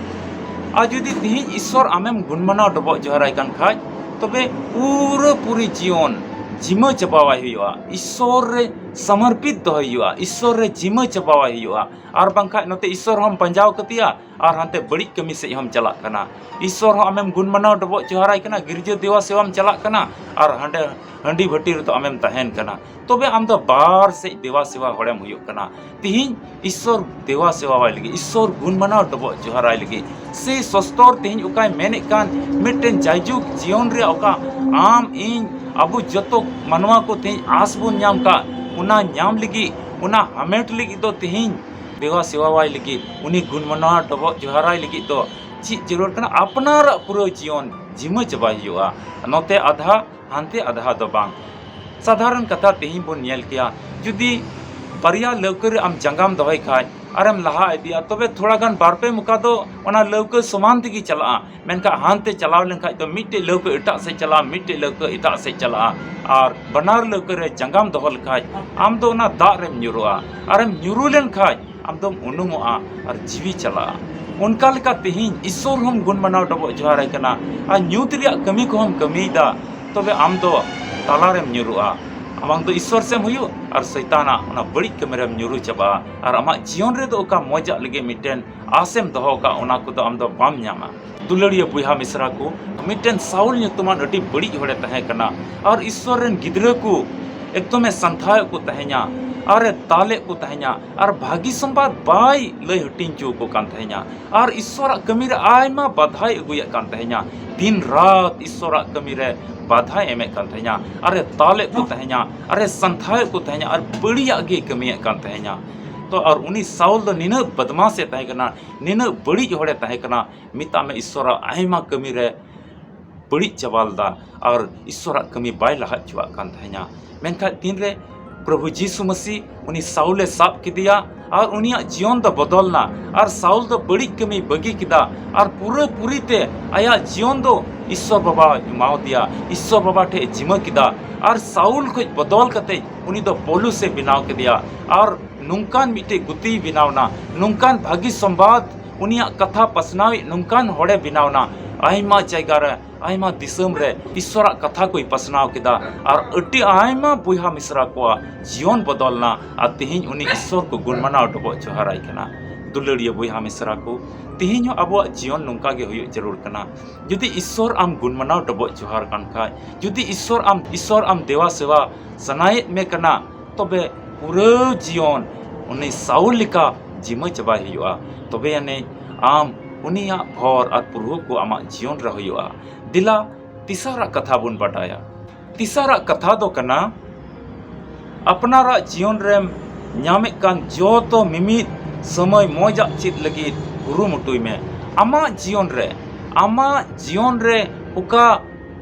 ᱟᱨ ᱡᱩᱫᱤ ᱛᱮᱦᱮᱧ ᱤᱥᱥᱚᱨ ᱟᱢᱮᱢ ᱜᱩᱱᱢᱟᱱᱟᱣ ᱰᱚᱵᱚᱜ ᱡᱚᱦᱟᱨᱟᱭ ᱠᱟᱱ ᱠᱷᱟᱡ, ᱛᱚᱵᱮ ᱯᱩᱨᱟᱹᱯᱩᱨᱤ ᱡᱤᱭᱚᱱ ᱡᱤᱢᱟᱹ ᱪᱟᱵᱟᱣᱟᱭ ᱦᱩᱭᱩᱜᱼᱟ, ᱤᱥᱥᱚᱨ ᱨᱮ ᱥᱚᱢᱚᱨᱯᱤᱛ ᱫᱚᱦᱚᱭ ᱦᱩᱭᱩᱜᱼᱟ, ᱤᱥᱥᱚᱨ ᱨᱮ ᱡᱤᱢᱟᱹ ᱪᱟᱵᱟᱣᱟᱭ ᱦᱩᱭᱩᱜᱼᱟ᱾ ᱟᱨ ᱵᱟᱝᱠᱷᱟᱡ ᱱᱚᱛᱮ ᱤᱥᱥᱚᱨ ᱦᱚᱸᱢ ᱯᱟᱸᱡᱟᱣ ᱠᱟᱫᱮᱭᱟ ᱟᱨ ᱦᱟᱱᱛᱮ ᱵᱟᱹᱲᱤᱡ ᱠᱟᱹᱢᱤ ᱥᱮᱫ ᱦᱚᱸᱢ ᱪᱟᱞᱟᱜ ᱠᱟᱱᱟ᱾ ᱤᱥᱥᱚᱨ ᱦᱚᱸ ᱟᱢᱮᱢ ᱜᱩᱱ ᱢᱟᱱᱟᱣ ᱰᱚᱵᱚᱜ ᱡᱚᱦᱟᱨᱟᱭ ᱠᱟᱱᱟ, ᱜᱤᱨᱡᱟᱹ ᱫᱮᱣᱟ ᱥᱮᱣᱟᱢ ᱪᱟᱞᱟᱜ ᱠᱟᱱᱟ ᱟᱨ ᱦᱟᱸᱰᱮ ᱦᱟᱺᱰᱤ ᱵᱷᱟᱹᱴᱤ ᱨᱮᱫᱚ ᱟᱢᱮᱢ ᱛᱟᱦᱮᱱ ᱠᱟᱱᱟ᱾ ᱛᱚᱵᱮ ᱟᱢ ᱫᱚ ᱵᱟᱨ ᱥᱮᱫ ᱫᱮᱣᱟ ᱥᱮᱣᱟ ᱦᱚᱲᱮᱢ ᱦᱩᱭᱩᱜ ᱠᱟᱱᱟ᱾ ᱛᱤᱦᱤᱧ ᱤᱥᱥᱚᱨ ᱫᱮᱣᱟ ᱥᱮᱣᱟᱣᱟᱭ ᱞᱟᱹᱜᱤᱫ, ᱤᱥᱥᱚᱨ ᱜᱩᱱ ᱢᱟᱱᱟᱣ ᱰᱚᱵᱚᱜ ᱡᱚᱦᱟᱨᱟᱭ ᱞᱟᱹᱜᱤᱫ, ᱥᱮ ᱥᱚᱥᱛᱚᱨ ᱛᱤᱦᱤᱧ ᱚᱠᱟᱭ ᱢᱮᱱᱮᱫ ᱠᱟᱱ, ᱢᱤᱫᱴᱮᱱ ᱡᱟᱭᱡᱩᱜᱽ ᱡᱤᱭᱚᱱ ᱨᱮᱭᱟᱜ ᱚᱠᱟ ᱟᱢ, ᱤᱧ, ᱟᱵᱚ ᱡᱚᱛᱚ ᱢᱟᱱᱣᱟ ᱠᱚ ᱛᱤᱦᱤᱧ ᱟᱸᱥ ᱵᱚᱱ ᱧᱟᱢ ᱠᱟᱜ, ᱚᱱᱟ ᱧᱟᱢ ᱞᱟᱹᱜᱤᱫ, ᱚᱱᱟ ᱦᱟᱢᱮᱴ ᱞᱟᱹᱜᱤᱫ ᱫᱚ ᱛᱤᱦᱤᱧ ᱫᱮᱣᱟ ᱥᱮᱣᱟᱣᱟᱭ ᱞᱟᱹᱜᱤᱫ, ᱩᱱᱤ ᱜᱩᱱ ᱢᱟᱱᱟᱣ ᱰᱚᱵᱚᱜ ᱡᱚᱦᱟᱨᱟᱭ ᱞᱟᱹᱜᱤᱫ ᱫᱚ ᱪᱮᱫ ᱡᱟᱹᱨᱩᱲ ᱠᱟᱱᱟ? ᱟᱯᱱᱟᱨᱟᱜ ᱯᱩᱨᱟᱹ ᱡᱤᱭᱚᱱ ᱡᱤᱢᱟᱹ ᱪᱟᱵᱟᱭ ᱦᱩᱭᱩᱜᱼᱟ᱾ ᱱᱚᱛᱮ ᱟᱫᱷᱟ, ᱦᱟᱱᱛᱮ ᱟᱫᱷᱟ ᱫᱚ ᱵᱟᱝ᱾ ᱥᱟᱫᱷᱟᱨᱚᱱ ᱠᱟᱛᱷᱟ ᱛᱮᱦᱮᱧ ᱵᱚᱱ ᱧᱮᱞ ᱠᱮᱭᱟ, ᱡᱩᱫᱤ ᱵᱟᱨᱭᱟ ᱞᱟᱹᱣᱠᱟᱹ ᱨᱮ ᱟᱢ ᱡᱟᱸᱜᱟᱢ ᱫᱚᱦᱚᱭ ᱠᱷᱟᱡ ᱟᱨᱮᱢ ᱞᱟᱦᱟ ᱤᱫᱤᱜᱼᱟ, ᱛᱚᱵᱮ ᱛᱷᱚᱲᱟ ᱜᱟᱱ ᱵᱟᱨ ᱯᱮ ᱢᱚᱠᱟ ᱫᱚ ᱚᱱᱟ ᱞᱟᱹᱣᱠᱟᱹ ᱥᱚᱢᱟᱱ ᱛᱮᱜᱮ ᱪᱟᱞᱟᱜᱼᱟ᱾ ᱢᱮᱱᱠᱷᱟᱱ ᱦᱟᱱᱛᱮ ᱪᱟᱞᱟᱣ ᱞᱮᱱᱠᱷᱟᱡ ᱫᱚ ᱢᱤᱫᱴᱮᱡ ᱞᱟᱹᱣᱠᱟᱹ ᱮᱴᱟᱜ ᱥᱮᱫ ᱪᱟᱞᱟᱜᱼᱟ, ᱢᱤᱫᱴᱮᱡ ᱞᱟᱹᱣᱠᱟᱹ ᱮᱴᱟᱜ ᱥᱮᱫ ᱪᱟᱞᱟᱜᱼᱟ᱾ ᱟᱨ ᱵᱟᱱᱟᱨ ᱞᱟᱹᱣᱠᱟᱹ ᱨᱮ ᱡᱟᱸᱜᱟᱢ ᱫᱚᱦᱚ ᱞᱮᱠᱷᱟᱡ ᱟᱢ ᱫᱚ ᱚᱱᱟ ᱫᱟᱜ ᱨᱮᱢ ᱧᱩᱨᱩᱜᱼᱟ᱾ ᱟᱨᱮᱢ ᱧᱩᱨᱩ ᱞᱮᱱᱠᱷᱟᱡ ᱟᱢ ᱫᱚᱢ ᱩᱱᱩᱢᱚᱜᱼᱟ ᱟᱨ ᱡᱤᱣᱤ ᱪᱟᱞᱟᱜᱼᱟ᱾ ᱚᱱᱠᱟ ᱞᱮᱠᱟ ᱛᱮᱦᱮᱧ ᱤᱥᱥᱚᱨ ᱦᱚᱸᱢ ᱜᱩᱱ ᱢᱟᱱᱟᱣ ᱰᱚᱵᱚᱜ ᱡᱚᱦᱟᱨᱟᱭ ᱠᱟᱱᱟ ᱟᱨ ᱧᱩᱛ ᱨᱮᱭᱟᱜ ᱠᱟᱹᱢᱤ ᱠᱚᱦᱚᱸᱢ ᱠᱟᱹᱢᱤᱭᱮᱫᱟ, ᱛᱚᱵᱮ ᱟᱢ ᱫᱚ ᱛᱟᱞᱟᱨᱮᱢ ᱧᱩᱨᱩᱜᱼᱟ᱾ ᱟᱢᱟᱝ ᱫᱚ ᱤᱥᱥᱚᱨ ᱥᱮᱢ ᱦᱩᱭᱩᱜ ᱟᱨ ᱥᱚᱭᱛᱟᱱᱟᱜ ᱚᱱᱟ ᱵᱟᱹᱲᱤᱡ ᱠᱟᱹᱢᱤ ᱨᱮᱢ ᱧᱩᱨᱩ ᱪᱟᱵᱟᱜᱼᱟ᱾ ᱟᱨ ᱟᱢᱟᱜ ᱡᱤᱭᱚᱱ ᱨᱮᱫᱚ ᱚᱠᱟ ᱢᱚᱡᱟᱜ ᱞᱟᱹᱜᱤᱫ ᱢᱤᱫᱴᱮᱱ ᱟᱥᱮᱢ ᱫᱚᱦᱚ ᱟᱠᱟᱫ, ᱚᱱᱟ ᱠᱚᱫᱚ ᱟᱢ ᱫᱚ ᱵᱟᱢ ᱧᱟᱢᱟ᱾ ᱫᱩᱞᱟᱹᱲᱤᱭᱟᱹ ᱵᱚᱭᱦᱟ ᱢᱤᱥᱨᱟ ᱠᱚ, ᱢᱤᱫᱴᱮᱱ ᱥᱟᱣᱩᱞ ᱧᱩᱛᱩᱢᱟᱱ ᱟᱹᱰᱤ ᱵᱟᱹᱲᱤᱡ ᱦᱚᱲᱮ ᱛᱟᱦᱮᱸ ᱠᱟᱱᱟ᱾ ᱟᱨ ᱤᱥᱥᱚᱨ ᱨᱮᱱ ᱜᱤᱫᱽᱨᱟᱹ ᱠᱚ ᱮᱠᱫᱚᱢᱮ ᱥᱟᱱᱛᱷᱟᱣᱮᱫ ᱠᱚ ᱛᱟᱦᱮᱸᱧᱟ ᱟᱨᱮ ᱫᱟᱞᱮᱫ ᱠᱚ ᱛᱟᱦᱮᱸᱧᱟ᱾ ᱟᱨ ᱵᱷᱟᱹᱜᱤ ᱥᱚᱢᱵᱟᱫ ᱵᱟᱭ ᱞᱟᱹᱭ ᱦᱟᱹᱴᱤᱧ ᱦᱚᱪᱚ ᱟᱠᱚ ᱠᱟᱱ ᱛᱟᱦᱮᱸᱧᱟ᱾ ᱟᱨ ᱤᱥᱥᱚᱨᱟᱜ ᱠᱟᱹᱢᱤ ᱨᱮ ᱟᱭᱢᱟ ᱵᱟᱫᱷᱟᱭ ᱟᱹᱜᱩᱭᱮᱫ ᱠᱟᱱ ᱛᱟᱦᱮᱸᱧᱟ᱾ ᱫᱤᱱ ᱨᱟᱛ ᱤᱥᱥᱚᱨᱟᱜ ᱠᱟᱹᱢᱤ ᱨᱮ ᱵᱟᱫᱷᱟᱭ ᱮᱢᱮᱫ ᱠᱟᱱ ᱛᱟᱦᱮᱸᱧᱟ᱾ ᱟᱨᱮ ᱫᱟᱞᱮᱫ ᱠᱚ ᱛᱟᱦᱮᱸᱧᱟ, ᱟᱨᱮ ᱥᱟᱱᱛᱷᱟᱣᱮᱫ ᱠᱚ ᱛᱟᱦᱮᱸᱧᱟ, ᱟᱨ ᱵᱟᱹᱲᱤᱡᱟᱜ ᱜᱮᱭ ᱠᱟᱹᱢᱤᱭᱮᱫ ᱠᱟᱱ ᱛᱟᱦᱮᱸᱧᱟ᱾ ᱛᱚ, ᱟᱨ ᱩᱱᱤ ᱥᱟᱣᱩᱞ ᱫᱚ ᱱᱤᱱᱟᱹᱜ ᱵᱚᱫᱢᱟᱥᱮ ᱛᱟᱦᱮᱸ ᱠᱟᱱᱟ, ᱱᱤᱱᱟᱹᱜ ᱵᱟᱹᱲᱤᱡ ᱦᱚᱲᱮ ᱛᱟᱦᱮᱸ ᱠᱟᱱᱟ, ᱢᱮᱛᱟᱜ ᱢᱮ ᱤᱥᱥᱚᱨᱟᱜ ᱟᱭᱢᱟ ᱠᱟᱹᱢᱤ ᱨᱮ ᱵᱟᱹᱲᱤᱡ ᱪᱟᱵᱟ ᱞᱮᱫᱟ ᱟᱨ ᱤᱥᱥᱚᱨᱟᱜ ᱠᱟᱹᱢᱤ ᱵᱟᱭ ᱞᱟᱦᱟ ᱦᱚᱪᱚᱣᱟᱜ ᱠᱟᱱ ᱛᱟᱦᱮᱸᱧᱟ᱾ ᱢᱮᱱᱠᱷᱟᱱ ᱛᱤᱱᱨᱮ ᱯᱨᱚᱵᱷᱩ ᱡᱤᱥᱩ ᱢᱟᱹᱥᱤ ᱩᱱᱤ ᱥᱟᱩᱞᱮ ᱥᱟᱵ ᱠᱮᱫᱮᱭᱟ ᱟᱨ ᱩᱱᱤᱭᱟᱜ ᱡᱤᱭᱚᱱ ᱫᱚ ᱵᱚᱫᱚᱞ ᱮᱱᱟ᱾ ᱟᱨ ᱥᱟᱩᱞ ᱫᱚ ᱵᱟᱹᱲᱤᱡ ᱠᱟᱹᱢᱤᱭ ᱵᱟᱹᱜᱤ ᱠᱮᱫᱟ ᱟᱨ ᱯᱩᱨᱟᱹ ᱯᱩᱨᱤ ᱛᱮ ᱟᱭᱟᱜ ᱡᱤᱭᱚᱱ ᱫᱚ ᱤᱥᱥᱚᱨ ᱵᱟᱵᱟᱭ ᱮᱢᱟᱣᱟᱫᱮᱭᱟ, ᱤᱥᱥᱚᱨ ᱵᱟᱵᱟ ᱴᱷᱮᱡ ᱮ ᱡᱤᱢᱟᱹ ᱠᱮᱫᱟ᱾ ᱟᱨ ᱥᱟᱩᱞ ᱠᱷᱚᱡ ᱵᱚᱫᱚᱞ ᱠᱟᱛᱮ ᱩᱱᱤ ᱫᱚ ᱯᱚᱞᱩᱥ ᱮ ᱵᱮᱱᱟᱣ ᱠᱮᱫᱮᱭᱟ᱾ ᱟᱨ ᱱᱚᱝᱠᱟᱱ ᱢᱤᱫᱴᱮᱡ ᱜᱩᱛᱤᱭ ᱵᱮᱱᱟᱣ ᱮᱱᱟ, ᱱᱚᱝᱠᱟᱱ ᱵᱷᱟᱹᱜᱤ ᱥᱚᱢᱵᱟᱫ, ᱩᱱᱤᱭᱟᱜ ᱠᱟᱛᱷᱟ ᱯᱟᱥᱱᱟᱣᱤᱡ ᱱᱚᱝᱠᱟᱱ ᱦᱚᱲᱮ ᱵᱮᱱᱟᱣ ᱮᱱᱟ᱾ ᱟᱭᱢᱟ ᱡᱟᱭᱜᱟ ᱨᱮ, ᱟᱭᱢᱟ ᱫᱤᱥᱚᱢ ᱨᱮ ᱤᱥᱥᱚᱨᱟᱜ ᱠᱟᱛᱷᱟ ᱠᱚᱭ ᱯᱟᱥᱱᱟᱣ ᱠᱮᱫᱟ ᱟᱨ ᱟᱹᱰᱤ ᱟᱭᱢᱟ ᱵᱚᱭᱦᱟ ᱢᱤᱥᱨᱟ ᱠᱚᱣᱟᱜ ᱡᱤᱭᱚᱱ ᱵᱚᱫᱚᱞ ᱮᱱᱟ᱾ ᱟᱨ ᱛᱮᱦᱮᱧ ᱩᱱᱤ ᱤᱥᱥᱚᱨ ᱠᱚ ᱜᱩᱱ ᱢᱟᱱᱟᱣ ᱰᱚᱵᱚᱜ ᱡᱚᱦᱟᱨᱟᱭ ᱠᱟᱱᱟ᱾ ᱫᱩᱞᱟᱹᱲᱤᱭᱟᱹ ᱵᱚᱭᱦᱟ ᱢᱤᱥᱨᱟ ᱠᱚ, ᱛᱮᱦᱮᱧ ᱦᱚᱸ ᱟᱵᱚᱣᱟᱜ ᱡᱤᱭᱚᱱ ᱱᱚᱝᱠᱟ ᱜᱮ ᱦᱩᱭᱩᱜ ᱡᱟᱹᱨᱩᱲ ᱠᱟᱱᱟ᱾ ᱡᱩᱫᱤ ᱤᱥᱥᱚᱨ ᱟᱢ ᱜᱩᱱ ᱢᱟᱱᱟᱣ ᱰᱚᱵᱚᱜ ᱡᱚᱦᱟᱨ ᱠᱟᱱ ᱠᱷᱟᱡ, ᱡᱩᱫᱤ ᱤᱥᱥᱚᱨ ᱟᱢ, ᱤᱥᱥᱚᱨ ᱟᱢ ᱫᱮᱣᱟ ᱥᱮᱣᱟ ᱥᱟᱱᱟᱭᱮᱫ ᱢᱮ ᱠᱟᱱᱟ, ᱛᱚᱵᱮ ᱯᱩᱨᱟᱹ ᱡᱤᱭᱚᱱ ᱩᱱᱤ ᱥᱟᱩᱞ ᱞᱮᱠᱟ ᱡᱤᱢᱟᱹ ᱪᱟᱵᱟᱭ ᱦᱩᱭᱩᱜᱼᱟ᱾ ᱛᱚᱵᱮ ᱟᱹᱱᱤᱡ ᱟᱢ ᱩᱱᱤᱭᱟᱜ ᱵᱷᱚᱨ ᱟᱨ ᱯᱩᱨᱦᱩ ᱠᱚ ᱟᱢᱟᱜ ᱡᱤᱭᱚᱱ ᱨᱮ ᱦᱩᱭᱩᱜᱼᱟ᱾ ᱫᱮᱞᱟ ᱛᱮᱥᱟᱨᱟᱜ ᱠᱟᱛᱷᱟ ᱵᱚᱱ ᱵᱟᱰᱟᱭᱟ᱾ ᱛᱮᱥᱟᱨᱟᱜ ᱠᱟᱛᱷᱟ ᱫᱚ ᱠᱟᱱᱟ, ᱟᱯᱱᱟᱨᱟᱜ ᱡᱤᱭᱚᱱ ᱨᱮᱢ ᱧᱟᱢᱮᱫ ᱠᱟᱱ ᱡᱚᱛᱚ ᱢᱤᱢᱤᱫ ᱥᱚᱢᱚᱭ ᱢᱚᱡᱟᱜ ᱪᱮᱫ ᱞᱟᱹᱜᱤᱫ ᱠᱩᱨᱩᱢᱩᱴᱩᱭ ᱢᱮ᱾ ᱟᱢᱟᱜ ᱡᱤᱭᱚᱱ ᱨᱮ, ᱟᱢᱟᱜ ᱡᱤᱭᱚᱱ ᱨᱮ ᱚᱠᱟ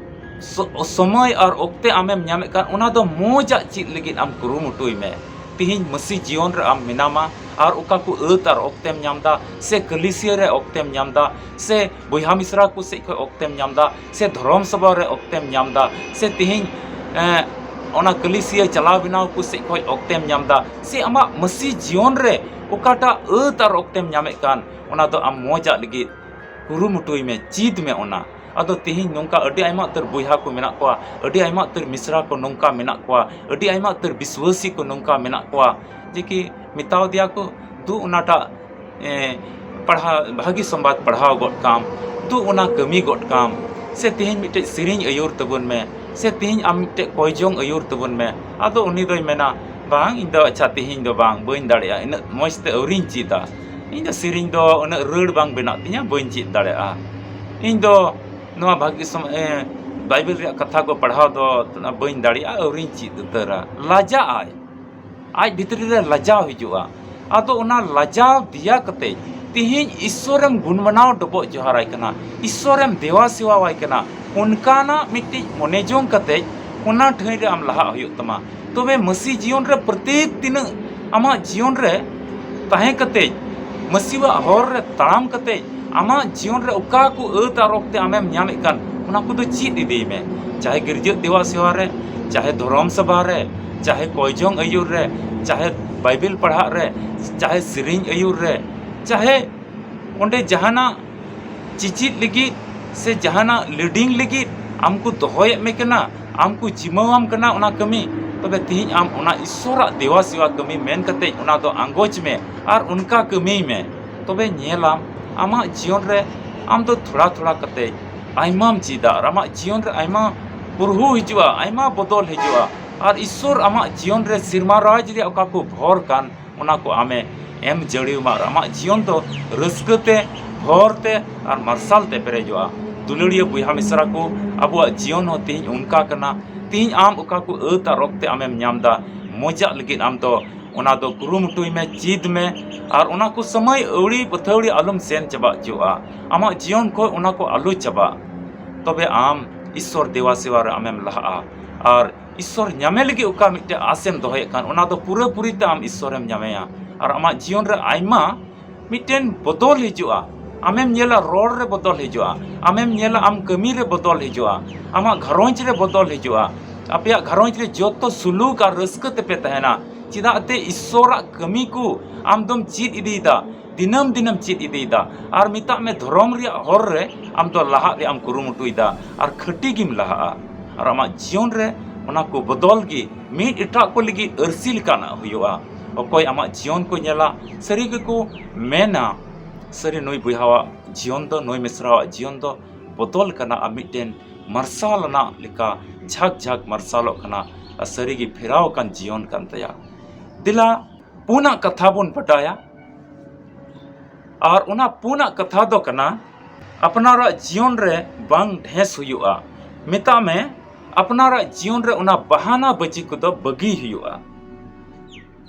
ᱥᱚ-, ᱥᱚᱢᱚᱭ ᱟᱨ ᱚᱠᱛᱮ ᱟᱢᱮᱢ ᱧᱟᱢᱮᱫ ᱠᱟᱱ, ᱚᱱᱟ ᱫᱚ ᱢᱚᱡᱟᱜ ᱪᱮᱫ ᱞᱟᱹᱜᱤᱫ ᱟᱢ ᱠᱩᱨᱩᱢᱩᱴᱩᱭ ᱢᱮ᱾ ᱛᱤᱦᱤᱧ ᱢᱟᱹᱥᱤ ᱡᱤᱭᱚᱱ ᱨᱮ ᱟᱢ ᱢᱮᱱᱟᱢᱟ ᱟᱨ ᱚᱠᱟ ᱠᱚ ᱟᱹᱛ ᱟᱨ ᱚᱠᱛᱮᱢ ᱧᱟᱢ ᱮᱫᱟ, ᱥᱮ ᱠᱟᱹᱞᱤᱥᱤᱭᱟᱹ ᱨᱮ ᱚᱠᱛᱮᱢ ᱧᱟᱢ ᱮᱫᱟ, ᱥᱮ ᱵᱚᱭᱦᱟ ᱢᱤᱥᱨᱟ ᱠᱚ ᱥᱮᱫ ᱠᱷᱚᱱ ᱚᱠᱛᱮᱢ ᱧᱟᱢ ᱮᱫᱟ, ᱥᱮ ᱫᱷᱚᱨᱚᱢ ᱥᱚᱵᱷᱟ ᱨᱮ ᱚᱠᱛᱮᱢ ᱧᱟᱢ ᱮᱫᱟ, ᱥᱮ ᱛᱤᱦᱤᱧ, ᱮᱸ, ᱚᱱᱟ ᱠᱟᱹᱞᱤᱥᱤᱭᱟᱹ ᱪᱟᱞᱟᱣ ᱵᱮᱱᱟᱣ ᱠᱚ ᱥᱮᱫ ᱠᱷᱚᱱ ᱚᱠᱛᱮᱢ ᱧᱟᱢ ᱮᱫᱟ, ᱥᱮ ᱟᱢᱟᱜ ᱢᱟᱹᱥᱤ ᱡᱤᱭᱚᱱ ᱨᱮ ᱚᱠᱟᱴᱟᱜ ᱟᱹᱛ ᱟᱨ ᱚᱠᱛᱮᱢ ᱧᱟᱢᱮᱫ ᱠᱟᱱ, ᱚᱱᱟ ᱫᱚ ᱟᱢ ᱢᱚᱡᱟᱜ ᱞᱟᱹᱜᱤᱫ ᱠᱩᱨᱩᱢᱩᱴᱩᱭ ᱢᱮ, ᱪᱮᱫ ᱢᱮ ᱚᱱᱟ᱾ ᱟᱫᱚ ᱛᱤᱦᱤᱧ ᱱᱚᱝᱠᱟ ᱟᱹᱰᱤ ᱟᱭᱢᱟ ᱩᱛᱟᱹᱨ ᱵᱚᱭᱦᱟ ᱠᱚ ᱢᱮᱱᱟᱜ ᱠᱚᱣᱟ, ᱟᱹᱰᱤ ᱟᱭᱢᱟ ᱩᱛᱟᱹᱨ ᱢᱤᱥᱨᱟ ᱠᱚ ᱱᱚᱝᱠᱟ ᱢᱮᱱᱟᱜ ᱠᱚᱣᱟ, ᱟᱹᱰᱤ ᱟᱭᱢᱟ ᱩᱛᱟᱹᱨ ᱵᱤᱥᱣᱟᱹᱥᱤ ᱠᱚ ᱱᱚᱝᱠᱟ ᱢᱮᱱᱟᱜ ᱠᱚᱣᱟ, ᱡᱮ ᱠᱤ ᱢᱮᱛᱟᱣ ᱫᱮᱭᱟ ᱠᱚ, "ᱫᱩ ᱚᱱᱟᱴᱟᱜ, ᱮ, ᱯᱟᱲᱦᱟᱣ, ᱵᱷᱟᱹᱜᱤ ᱥᱚᱢᱵᱟᱫ ᱯᱟᱲᱦᱟᱣ ᱜᱚᱫ ᱠᱟᱢ, ᱫᱩ ᱚᱱᱟ ᱠᱟᱹᱢᱤ ᱜᱚᱫ ᱠᱟᱢ, ᱥᱮ ᱛᱤᱦᱤᱧ ᱢᱤᱫᱴᱮᱡ ᱥᱮᱨᱮᱧ ᱟᱹᱭᱩᱨ ᱛᱟᱵᱚᱱ ᱢᱮ, ᱥᱮ ᱛᱤᱦᱤᱧ ᱟᱢ ᱢᱤᱫᱴᱮᱡ ᱠᱚᱭᱡᱚᱝ ᱟᱹᱭᱩᱨ ᱛᱟᱵᱚᱱ ᱢᱮ᱾" ᱟᱫᱚ ᱩᱱᱤ ᱫᱚᱭ ᱢᱮᱱᱟ, "ᱵᱟᱝ, ᱤᱧ ᱫᱚ, ᱟᱪᱪᱷᱟ, ᱛᱤᱦᱤᱧ ᱫᱚ ᱵᱟᱝ, ᱵᱟᱹᱧ ᱫᱟᱲᱮᱭᱟᱜᱼᱟ, ᱤᱱᱟᱹᱜ ᱢᱚᱡᱽ ᱛᱮ ᱟᱹᱣᱨᱤᱧ ᱪᱮᱫᱟ, ᱤᱧ ᱫᱚ ᱥᱮᱨᱮᱧ ᱫᱚ ᱩᱱᱟᱹᱜ ᱨᱟᱹᱲ ᱵᱟᱝ ᱵᱮᱱᱟᱜ ᱛᱤᱧᱟ, ᱵᱟᱹᱧ ᱪᱮᱫ ᱫᱟᱲᱮᱭᱟᱜᱼᱟ, ᱤᱧ ᱫᱚ ᱱᱚᱣᱟ ᱵᱷᱟᱹᱜᱤ ᱥᱚᱢ-, ᱮ, ᱵᱟᱭᱵᱮᱞ ᱨᱮᱭᱟᱜ ᱠᱟᱛᱷᱟ ᱠᱚ ᱯᱟᱲᱦᱟᱣ ᱫᱚ ᱵᱟᱹᱧ ᱫᱟᱲᱮᱭᱟᱜᱼᱟ, ᱟᱹᱣᱨᱤᱧ ᱪᱮᱫ ᱩᱛᱟᱹᱨᱟ᱾" ᱞᱟᱡᱟᱜ ᱟᱭ, ᱟᱡ ᱵᱷᱤᱛᱨᱤ ᱨᱮ ᱞᱟᱡᱟᱣ ᱦᱤᱡᱩᱜᱼᱟ᱾ ᱟᱫᱚ ᱚᱱᱟ ᱞᱟᱡᱟᱣ ᱫᱮᱭᱟ ᱠᱟᱛᱮ ᱛᱤᱦᱤᱧ ᱤᱥᱥᱚᱨᱮᱢ ᱜᱩᱱ ᱢᱟᱱᱟᱣ ᱰᱚᱵᱚᱜ ᱡᱚᱦᱟᱨᱟᱭ ᱠᱟᱱᱟ, ᱤᱥᱥᱚᱨᱮᱢ ᱫᱮᱣᱟ ᱥᱮᱣᱟᱣᱟᱭ ᱠᱟᱱᱟ, ᱚᱱᱠᱟᱱᱟᱜ ᱢᱤᱫᱴᱤᱡ ᱢᱚᱱᱮ ᱡᱚᱝ ᱠᱟᱛᱮ ᱚᱱᱟ ᱴᱷᱟᱹᱭ ᱨᱮ ᱟᱢ ᱞᱟᱦᱟᱜ ᱦᱩᱭᱩᱜ ᱛᱟᱢᱟ᱾ ᱛᱚᱵᱮ ᱢᱟᱹᱥᱤ ᱡᱤᱭᱚᱱ ᱨᱮ ᱯᱨᱚᱛᱮᱠ ᱛᱤᱱᱟᱹᱜ ᱟᱢᱟᱜ ᱡᱤᱭᱚᱱ ᱨᱮ ᱛᱟᱦᱮᱸ ᱠᱟᱛᱮ, ᱢᱟᱹᱥᱤᱣᱟᱜ ᱦᱚᱨ ᱨᱮ ᱛᱟᱲᱟᱢ ᱠᱟᱛᱮ, ᱟᱢᱟᱜ ᱡᱤᱭᱚᱱ ᱨᱮ ᱚᱠᱟ ᱠᱚ ᱟᱹᱛ ᱟᱨ ᱚᱠᱛᱮ ᱟᱢᱮᱢ ᱧᱟᱢᱮᱫ ᱠᱟᱱ, ᱚᱱᱟ ᱠᱚᱫᱚ ᱪᱮᱫ ᱤᱫᱤᱭ ᱢᱮ᱾ ᱪᱟᱦᱮ ᱜᱤᱨᱡᱟᱹ ᱫᱮᱣᱟ ᱥᱮᱣᱟ ᱨᱮ, ᱪᱟᱦᱮ ᱫᱷᱚᱨᱚᱢ ᱥᱚᱵᱷᱟ ᱨᱮ, ᱪᱟᱦᱮ ᱠᱚᱭᱡᱚᱝ ᱟᱹᱭᱩᱨ ᱨᱮ, ᱪᱟᱦᱮ ᱵᱟᱭᱵᱮᱞ ᱯᱟᱲᱦᱟᱜ ᱨᱮ, ᱪᱟᱦᱮ ᱥᱮᱨᱮᱧ ᱟᱹᱭᱩᱨ ᱨᱮ, ᱪᱟᱦᱮ ᱚᱸᱰᱮ ᱡᱟᱦᱟᱱᱟᱜ ᱪᱮᱪᱮᱫ ᱞᱟᱹᱜᱤᱫ ᱥᱮ ᱡᱟᱦᱟᱱᱟᱜ leading ᱞᱟᱹᱜᱤᱫ ᱟᱢ ᱠᱚ ᱫᱚᱦᱚᱭᱮᱫ ᱢᱮ ᱠᱟᱱᱟ, ᱟᱢ ᱠᱚ ᱡᱤᱢᱟᱹᱣᱟᱢ ᱠᱟᱱᱟ ᱚᱱᱟ ᱠᱟᱹᱢᱤ, ᱛᱚᱵᱮ ᱛᱮᱦᱮᱧ ᱟᱢ ᱚᱱᱟ ᱤᱥᱥᱚᱨᱟᱜ ᱫᱮᱣᱟ ᱥᱮᱣᱟ ᱠᱟᱹᱢᱤ ᱢᱮᱱ ᱠᱟᱛᱮ ᱚᱱᱟ ᱫᱚ ᱟᱸᱜᱚᱪ ᱢᱮ ᱟᱨ ᱚᱱᱠᱟ ᱠᱟᱹᱢᱤᱭ ᱢᱮ᱾ ᱛᱚᱵᱮ ᱧᱮᱞᱟᱢ, ᱟᱢᱟᱜ ᱡᱤᱭᱚᱱ ᱨᱮ ᱟᱢ ᱫᱚ ᱛᱷᱚᱲᱟ ᱛᱷᱚᱲᱟ ᱠᱟᱛᱮ ᱟᱭᱢᱟᱢ ᱪᱮᱫᱟ ᱟᱨ ᱟᱢᱟᱜ ᱡᱤᱭᱚᱱ ᱨᱮ ᱟᱭᱢᱟ ᱯᱩᱨᱦᱩ ᱦᱤᱡᱩᱜᱼᱟ, ᱟᱭᱢᱟ ᱵᱚᱫᱚᱞ ᱦᱤᱡᱩᱜᱼᱟ᱾ ᱟᱨ ᱤᱥᱥᱚᱨ ᱟᱢᱟᱜ ᱡᱤᱭᱚᱱ ᱨᱮ ᱥᱮᱨᱢᱟ ᱨᱟᱡᱽ ᱨᱮᱭᱟᱜ ᱚᱠᱟ ᱠᱚ ᱵᱷᱚᱨ ᱠᱟᱱ, ᱚᱱᱟ ᱠᱚ ᱟᱢᱮ ᱮᱢ ᱡᱟᱹᱲᱤᱣᱟᱢᱟ ᱟᱨ ᱟᱢᱟᱜ ᱡᱤᱭᱚᱱ ᱫᱚ ᱨᱟᱹᱥᱠᱟᱹ ᱛᱮ, ᱵᱷᱚᱨ ᱛᱮ ᱟᱨ ᱢᱟᱨᱥᱟᱞ ᱛᱮ ᱯᱮᱨᱮᱡᱚᱜᱼᱟ᱾ ᱫᱩᱞᱟᱹᱲᱤᱭᱟᱹ ᱵᱚᱭᱦᱟ ᱢᱤᱥᱨᱟ ᱠᱚ, ᱟᱵᱚᱣᱟᱜ ᱡᱤᱭᱚᱱ ᱦᱚᱸ ᱛᱮᱦᱮᱧ ᱚᱱᱠᱟ ᱠᱟᱱᱟ᱾ ᱛᱮᱦᱮᱧ ᱟᱢ ᱚᱠᱟ ᱠᱚ ᱟᱹᱛ ᱟᱨ ᱚᱠᱛᱮ ᱟᱢᱮᱢ ᱧᱟᱢ ᱮᱫᱟ, ᱢᱚᱡᱟᱜ ᱞᱟᱹᱜᱤᱫ ᱟᱢ ᱫᱚ ᱚᱱᱟ ᱫᱚ ᱠᱩᱨᱩᱢᱩᱴᱩᱭ ᱢᱮ, ᱪᱮᱫ ᱢᱮ, ᱟᱨ ᱚᱱᱟ ᱠᱚ ᱥᱚᱢᱚᱭ ᱟᱹᱣᱲᱤ ᱵᱟᱹᱛᱷᱟᱹᱣᱲᱤ ᱟᱞᱚᱢ ᱥᱮᱱ ᱪᱟᱵᱟ ᱦᱚᱪᱚᱣᱟᱜᱼᱟ᱾ ᱟᱢᱟᱜ ᱡᱤᱭᱚᱱ ᱠᱷᱚᱱ ᱚᱱᱟ ᱠᱚ ᱟᱞᱚ ᱪᱟᱵᱟᱜ, ᱛᱚᱵᱮ ᱟᱢ ᱤᱥᱥᱚᱨ ᱫᱮᱣᱟ ᱥᱮᱣᱟ ᱨᱮ ᱟᱢᱮᱢ ᱞᱟᱦᱟᱜᱼᱟ᱾ ᱟᱨ ᱤᱥᱥᱚᱨ ᱧᱟᱢᱮ ᱞᱟᱹᱜᱤᱫ ᱚᱠᱟ ᱢᱤᱫᱴᱮᱱ ᱟᱥᱮᱢ ᱫᱚᱦᱚᱭᱮᱫ ᱠᱟᱱ, ᱚᱱᱟ ᱫᱚ ᱯᱩᱨᱟᱹᱯᱩᱨᱤ ᱛᱮ ᱟᱢ ᱤᱥᱥᱚᱨᱮᱢ ᱧᱟᱢᱮᱭᱟ᱾ ᱟᱨ ᱟᱢᱟᱜ ᱡᱤᱭᱚᱱ ᱨᱮ ᱟᱭᱢᱟ ᱢᱤᱫᱴᱮᱱ ᱵᱚᱫᱚᱞ ᱦᱤᱡᱩᱜᱼᱟ᱾ ᱟᱢᱮᱢ ᱧᱮᱞᱟ, ᱨᱚᱲ ᱨᱮ ᱵᱚᱫᱚᱞ ᱦᱤᱡᱩᱜᱼᱟ, ᱟᱢᱮᱢ ᱧᱮᱞᱟ, ᱟᱢ ᱠᱟᱹᱢᱤ ᱨᱮ ᱵᱚᱫᱚᱞ ᱦᱤᱡᱩᱜᱼᱟ, ᱟᱢᱟᱜ ᱜᱷᱟᱨᱚᱸᱡᱽ ᱨᱮ ᱵᱚᱫᱚᱞ ᱦᱤᱡᱩᱜᱼᱟ᱾ ᱟᱯᱮᱭᱟᱜ ᱜᱷᱟᱨᱚᱸᱡᱽ ᱨᱮ ᱡᱚᱛᱚ ᱥᱩᱞᱩᱠ ᱟᱨ ᱨᱟᱹᱥᱠᱟᱹ ᱛᱮᱯᱮ ᱛᱟᱦᱮᱱᱟ᱾ ᱪᱮᱫᱟᱜ ᱛᱮ ᱤᱥᱥᱚᱨᱟᱜ ᱠᱟᱹᱢᱤ ᱠᱚ ᱟᱢ ᱫᱚᱢ ᱪᱮᱫ ᱤᱫᱤᱭᱮᱫᱟ, ᱫᱤᱱᱟᱹᱢ ᱫᱤᱱᱮᱢ ᱪᱮᱫ ᱤᱫᱤᱭᱮᱫᱟ᱾ ᱟᱨ ᱢᱮᱛᱟᱜ ᱢᱮ, ᱫᱷᱚᱨᱚᱢ ᱨᱮᱭᱟᱜ ᱦᱚᱨ ᱨᱮ ᱟᱢ ᱫᱚ ᱞᱟᱦᱟᱜ ᱨᱮᱭᱟᱜ ᱮᱢ ᱠᱩᱨᱩᱢᱩᱴᱩᱭᱮᱫᱟ ᱟᱨ ᱠᱷᱟᱹᱴᱤ ᱜᱮᱢ ᱞᱟᱦᱟᱜᱼᱟ᱾ ᱟᱨ ᱟᱢᱟᱜ ᱡᱤᱭᱚᱱ ᱨᱮ ᱚᱱᱟ ᱠᱚ ᱵᱚᱫᱚᱞ ᱜᱮ ᱢᱤᱫ ᱮᱴᱟᱜ ᱠᱚ ᱞᱟᱹᱜᱤᱫ ᱟᱹᱨᱥᱤ ᱞᱮᱠᱟᱱᱟᱜ ᱦᱩᱭᱩᱜᱼᱟ᱾ ᱚᱠᱚᱭ ᱟᱢᱟᱜ ᱡᱤᱭᱚᱱ ᱠᱚ ᱧᱮᱞᱟ, ᱥᱟᱹᱨᱤ ᱜᱮᱠᱚ ᱢᱮᱱᱟ, "ᱥᱟᱹᱨᱤ ᱱᱩᱭ ᱵᱚᱭᱦᱟᱣᱟᱜ ᱡᱤᱭᱚᱱ ᱫᱚ, ᱱᱩᱭ ᱢᱤᱥᱨᱟᱣᱟᱜ ᱡᱤᱭᱚᱱ ᱫᱚ ᱵᱚᱫᱚᱞ ᱠᱟᱱᱟ ᱟᱨ ᱢᱤᱫᱴᱮᱱ ᱢᱟᱨᱥᱟᱞ ᱟᱱᱟᱜ ᱞᱮᱠᱟ ᱡᱷᱟᱠ ᱡᱷᱟᱠ ᱢᱟᱨᱥᱟᱞᱚᱜ ᱠᱟᱱᱟ ᱟᱨ ᱥᱟᱹᱨᱤ ᱜᱮ ᱯᱷᱮᱨᱟᱣ ᱟᱠᱟᱱ ᱡᱤᱭᱚᱱ ᱠᱟᱱ ᱛᱟᱭᱟ᱾" ᱫᱮᱞᱟ, ᱯᱩᱱᱟᱜ ᱠᱟᱛᱷᱟ ᱵᱚᱱ ᱵᱟᱰᱟᱭᱟ᱾ ᱟᱨ ᱚᱱᱟ ᱯᱩᱱᱟᱜ ᱠᱟᱛᱷᱟ ᱫᱚ ᱠᱟᱱᱟ, ᱟᱯᱱᱟᱨᱟᱜ ᱡᱤᱭᱚᱱ ᱨᱮ ᱵᱟᱝ ᱰᱷᱮᱥ ᱦᱩᱭᱩᱜᱼᱟ᱾ ᱢᱮᱛᱟᱜ ᱢᱮ, ᱟᱯᱱᱟᱨᱟᱜ ᱡᱤᱭᱚᱱ ᱨᱮ ᱚᱱᱟ ᱵᱟᱦᱟᱱᱟ ᱵᱟᱹᱡᱤ ᱠᱚᱫᱚ ᱵᱟᱹᱜᱤ ᱦᱩᱭᱩᱜᱼᱟ᱾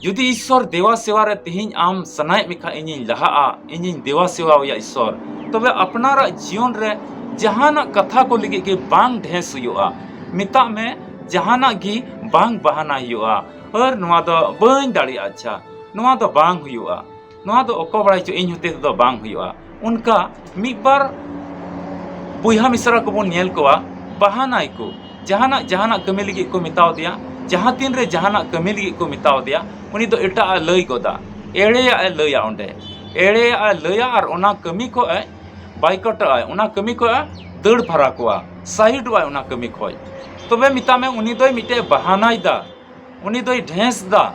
ᱡᱩᱫᱤ ᱤᱥᱥᱚᱨ ᱫᱮᱣᱟ ᱥᱮᱣᱟ ᱨᱮ ᱛᱮᱦᱮᱧ ᱟᱢ ᱥᱟᱱᱟᱭᱮᱫ ᱢᱮ ᱠᱷᱟᱱ, "ᱤᱧᱤᱧ ᱞᱟᱦᱟᱜᱼᱟ, ᱤᱧᱤᱧ ᱫᱮᱣᱟ ᱥᱮᱣᱟᱣᱟᱭᱟ ᱤᱥᱥᱚᱨ", ᱛᱚᱵᱮ ᱟᱯᱱᱟᱨᱟᱜ ᱡᱤᱭᱚᱱ ᱨᱮ ᱡᱟᱦᱟᱱᱟᱜ ᱠᱟᱛᱷᱟ ᱠᱚ ᱞᱟᱹᱜᱤᱫ ᱜᱮ ᱵᱟᱝ ᱰᱷᱮᱥ ᱦᱩᱭᱩᱜᱼᱟ᱾ ᱢᱮᱛᱟᱜ ᱢᱮ, ᱡᱟᱦᱟᱱᱟᱜ ᱜᱮ ᱵᱟᱝ ᱵᱟᱦᱟᱱᱟ ᱦᱩᱭᱩᱜᱼᱟ, ᱟᱨ ᱱᱚᱣᱟ ᱫᱚ ᱵᱟᱹᱧ ᱫᱟᱲᱮᱭᱟᱜᱼᱟ, ᱟᱪᱪᱷᱟ, ᱱᱚᱣᱟ ᱫᱚ ᱵᱟᱝ ᱦᱩᱭᱩᱜᱼᱟ, ᱱᱚᱣᱟ ᱫᱚ ᱚᱠᱚᱭ ᱵᱟᱲᱟᱭ ᱪᱚ, ᱤᱧ ᱦᱚᱛᱮ ᱛᱮᱫᱚ ᱵᱟᱝ ᱦᱩᱭᱩᱜᱼᱟ᱾ ᱚᱱᱠᱟ ᱢᱤᱫ ᱵᱟᱨ ᱵᱚᱭᱦᱟ ᱢᱤᱥᱨᱟ ᱠᱚᱵᱚᱱ ᱧᱮᱞ ᱠᱚᱣᱟ, ᱵᱟᱦᱟᱱᱟᱭ ᱠᱚ, ᱡᱟᱦᱟᱱᱟᱜ, ᱡᱟᱦᱟᱱᱟᱜ ᱠᱟᱹᱢᱤ ᱞᱟᱹᱜᱤᱫ ᱠᱚ ᱢᱮᱛᱟᱣ ᱫᱮᱭᱟ, ᱡᱟᱦᱟᱸ ᱛᱤᱱ ᱨᱮ ᱡᱟᱦᱟᱱᱟᱜ ᱠᱟᱹᱢᱤ ᱞᱟᱹᱜᱤᱫ ᱠᱚ ᱢᱮᱛᱟᱣ ᱫᱮᱭᱟ, ᱩᱱᱤ ᱫᱚ ᱮᱴᱟᱜ ᱮ ᱞᱟᱹᱭ ᱜᱚᱫᱟ, ᱮᱲᱮᱭᱟᱜ ᱮ ᱞᱟᱹᱭᱟ, ᱚᱸᱰᱮ ᱮᱲᱮᱭᱟᱜ ᱮ ᱞᱟᱹᱭᱟ ᱟᱨ ᱚᱱᱟ ᱠᱟᱹᱢᱤ ᱠᱷᱚᱡ ᱮ ᱵᱟᱭᱠᱚᱴᱚᱜ ᱟᱭ, ᱚᱱᱟ ᱠᱟᱹᱢᱤ ᱠᱷᱚᱡ ᱮ ᱫᱟᱹᱲ ᱯᱷᱟᱨᱟᱠᱚᱜᱼᱟ, ᱥᱟᱭᱤᱰᱚᱜ ᱟᱭ ᱚᱱᱟ ᱠᱟᱹᱢᱤ ᱠᱷᱚᱡ᱾ ᱛᱚᱵᱮ ᱢᱮᱛᱟᱜ ᱢᱮ, ᱩᱱᱤ ᱫᱚᱭ ᱢᱤᱫᱴᱮᱡ ᱵᱟᱦᱟᱱᱟᱭ ᱫᱟ, ᱩᱱᱤ ᱫᱚᱭ ᱰᱷᱮᱸᱥ ᱫᱟ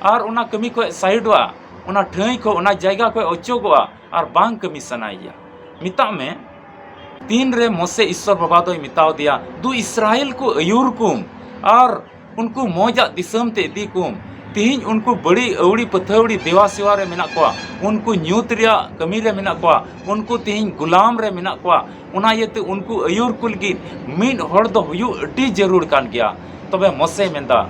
ᱟᱨ ᱚᱱᱟ ᱠᱟᱹᱢᱤ ᱠᱷᱚᱡ ᱥᱟᱭᱤᱰᱚᱜᱼᱟ, ᱚᱱᱟ ᱴᱷᱟᱹᱭ ᱠᱷᱚᱡ, ᱚᱱᱟ ᱡᱟᱭᱜᱟ ᱠᱷᱚᱡ ᱚᱪᱚᱜᱚᱜᱼᱟ ᱟᱨ ᱵᱟᱝ ᱠᱟᱹᱢᱤ ᱥᱟᱱᱟᱭᱮᱭᱟ᱾ ᱢᱮᱛᱟᱜ ᱢᱮ, ᱛᱤᱱ ᱨᱮ ᱢᱚᱥᱮ ᱤᱥᱥᱚᱨ ᱵᱟᱵᱟ ᱫᱚᱭ ᱢᱮᱛᱟᱣ ᱫᱮᱭᱟ, "ᱫᱩ ᱤᱥᱨᱟᱭᱮᱞ ᱠᱚ ᱟᱹᱭᱩᱨ ᱠᱚᱢ ᱟᱨ ᱩᱱᱠᱩ ᱢᱚᱡᱟᱜ ᱫᱤᱥᱚᱢ ᱛᱮ ᱤᱫᱤ ᱠᱚᱢ, ᱛᱤᱦᱤᱧ ᱩᱱᱠᱩ ᱵᱟᱹᱲᱤᱡ ᱟᱹᱣᱲᱤ ᱯᱟᱹᱛᱷᱟᱹᱣᱲᱤ ᱫᱮᱣᱟ ᱥᱮᱣᱟ ᱨᱮ ᱢᱮᱱᱟᱜ ᱠᱚᱣᱟ, ᱩᱱᱠᱩ ᱧᱩᱛ ᱨᱮᱭᱟᱜ ᱠᱟᱹᱢᱤ ᱨᱮ ᱢᱮᱱᱟᱜ ᱠᱚᱣᱟ, ᱩᱱᱠᱩ ᱛᱤᱦᱤᱧ ᱜᱩᱞᱟᱢ ᱨᱮ ᱢᱮᱱᱟᱜ ᱠᱚᱣᱟ, ᱚᱱᱟ ᱤᱭᱟᱹᱛᱮ ᱩᱱᱠᱩ ᱟᱹᱭᱩᱨ ᱠᱚ ᱞᱟᱹᱜᱤᱫ ᱢᱤᱫ ᱦᱚᱲ ᱫᱚ ᱦᱩᱭᱩᱜ ᱟᱹᱰᱤ ᱡᱟᱹᱨᱩᱲ ᱠᱟᱱ ᱜᱮᱭᱟ᱾" ᱛᱚᱵᱮ ᱢᱚᱥᱮᱭ ᱢᱮᱱᱫᱟ,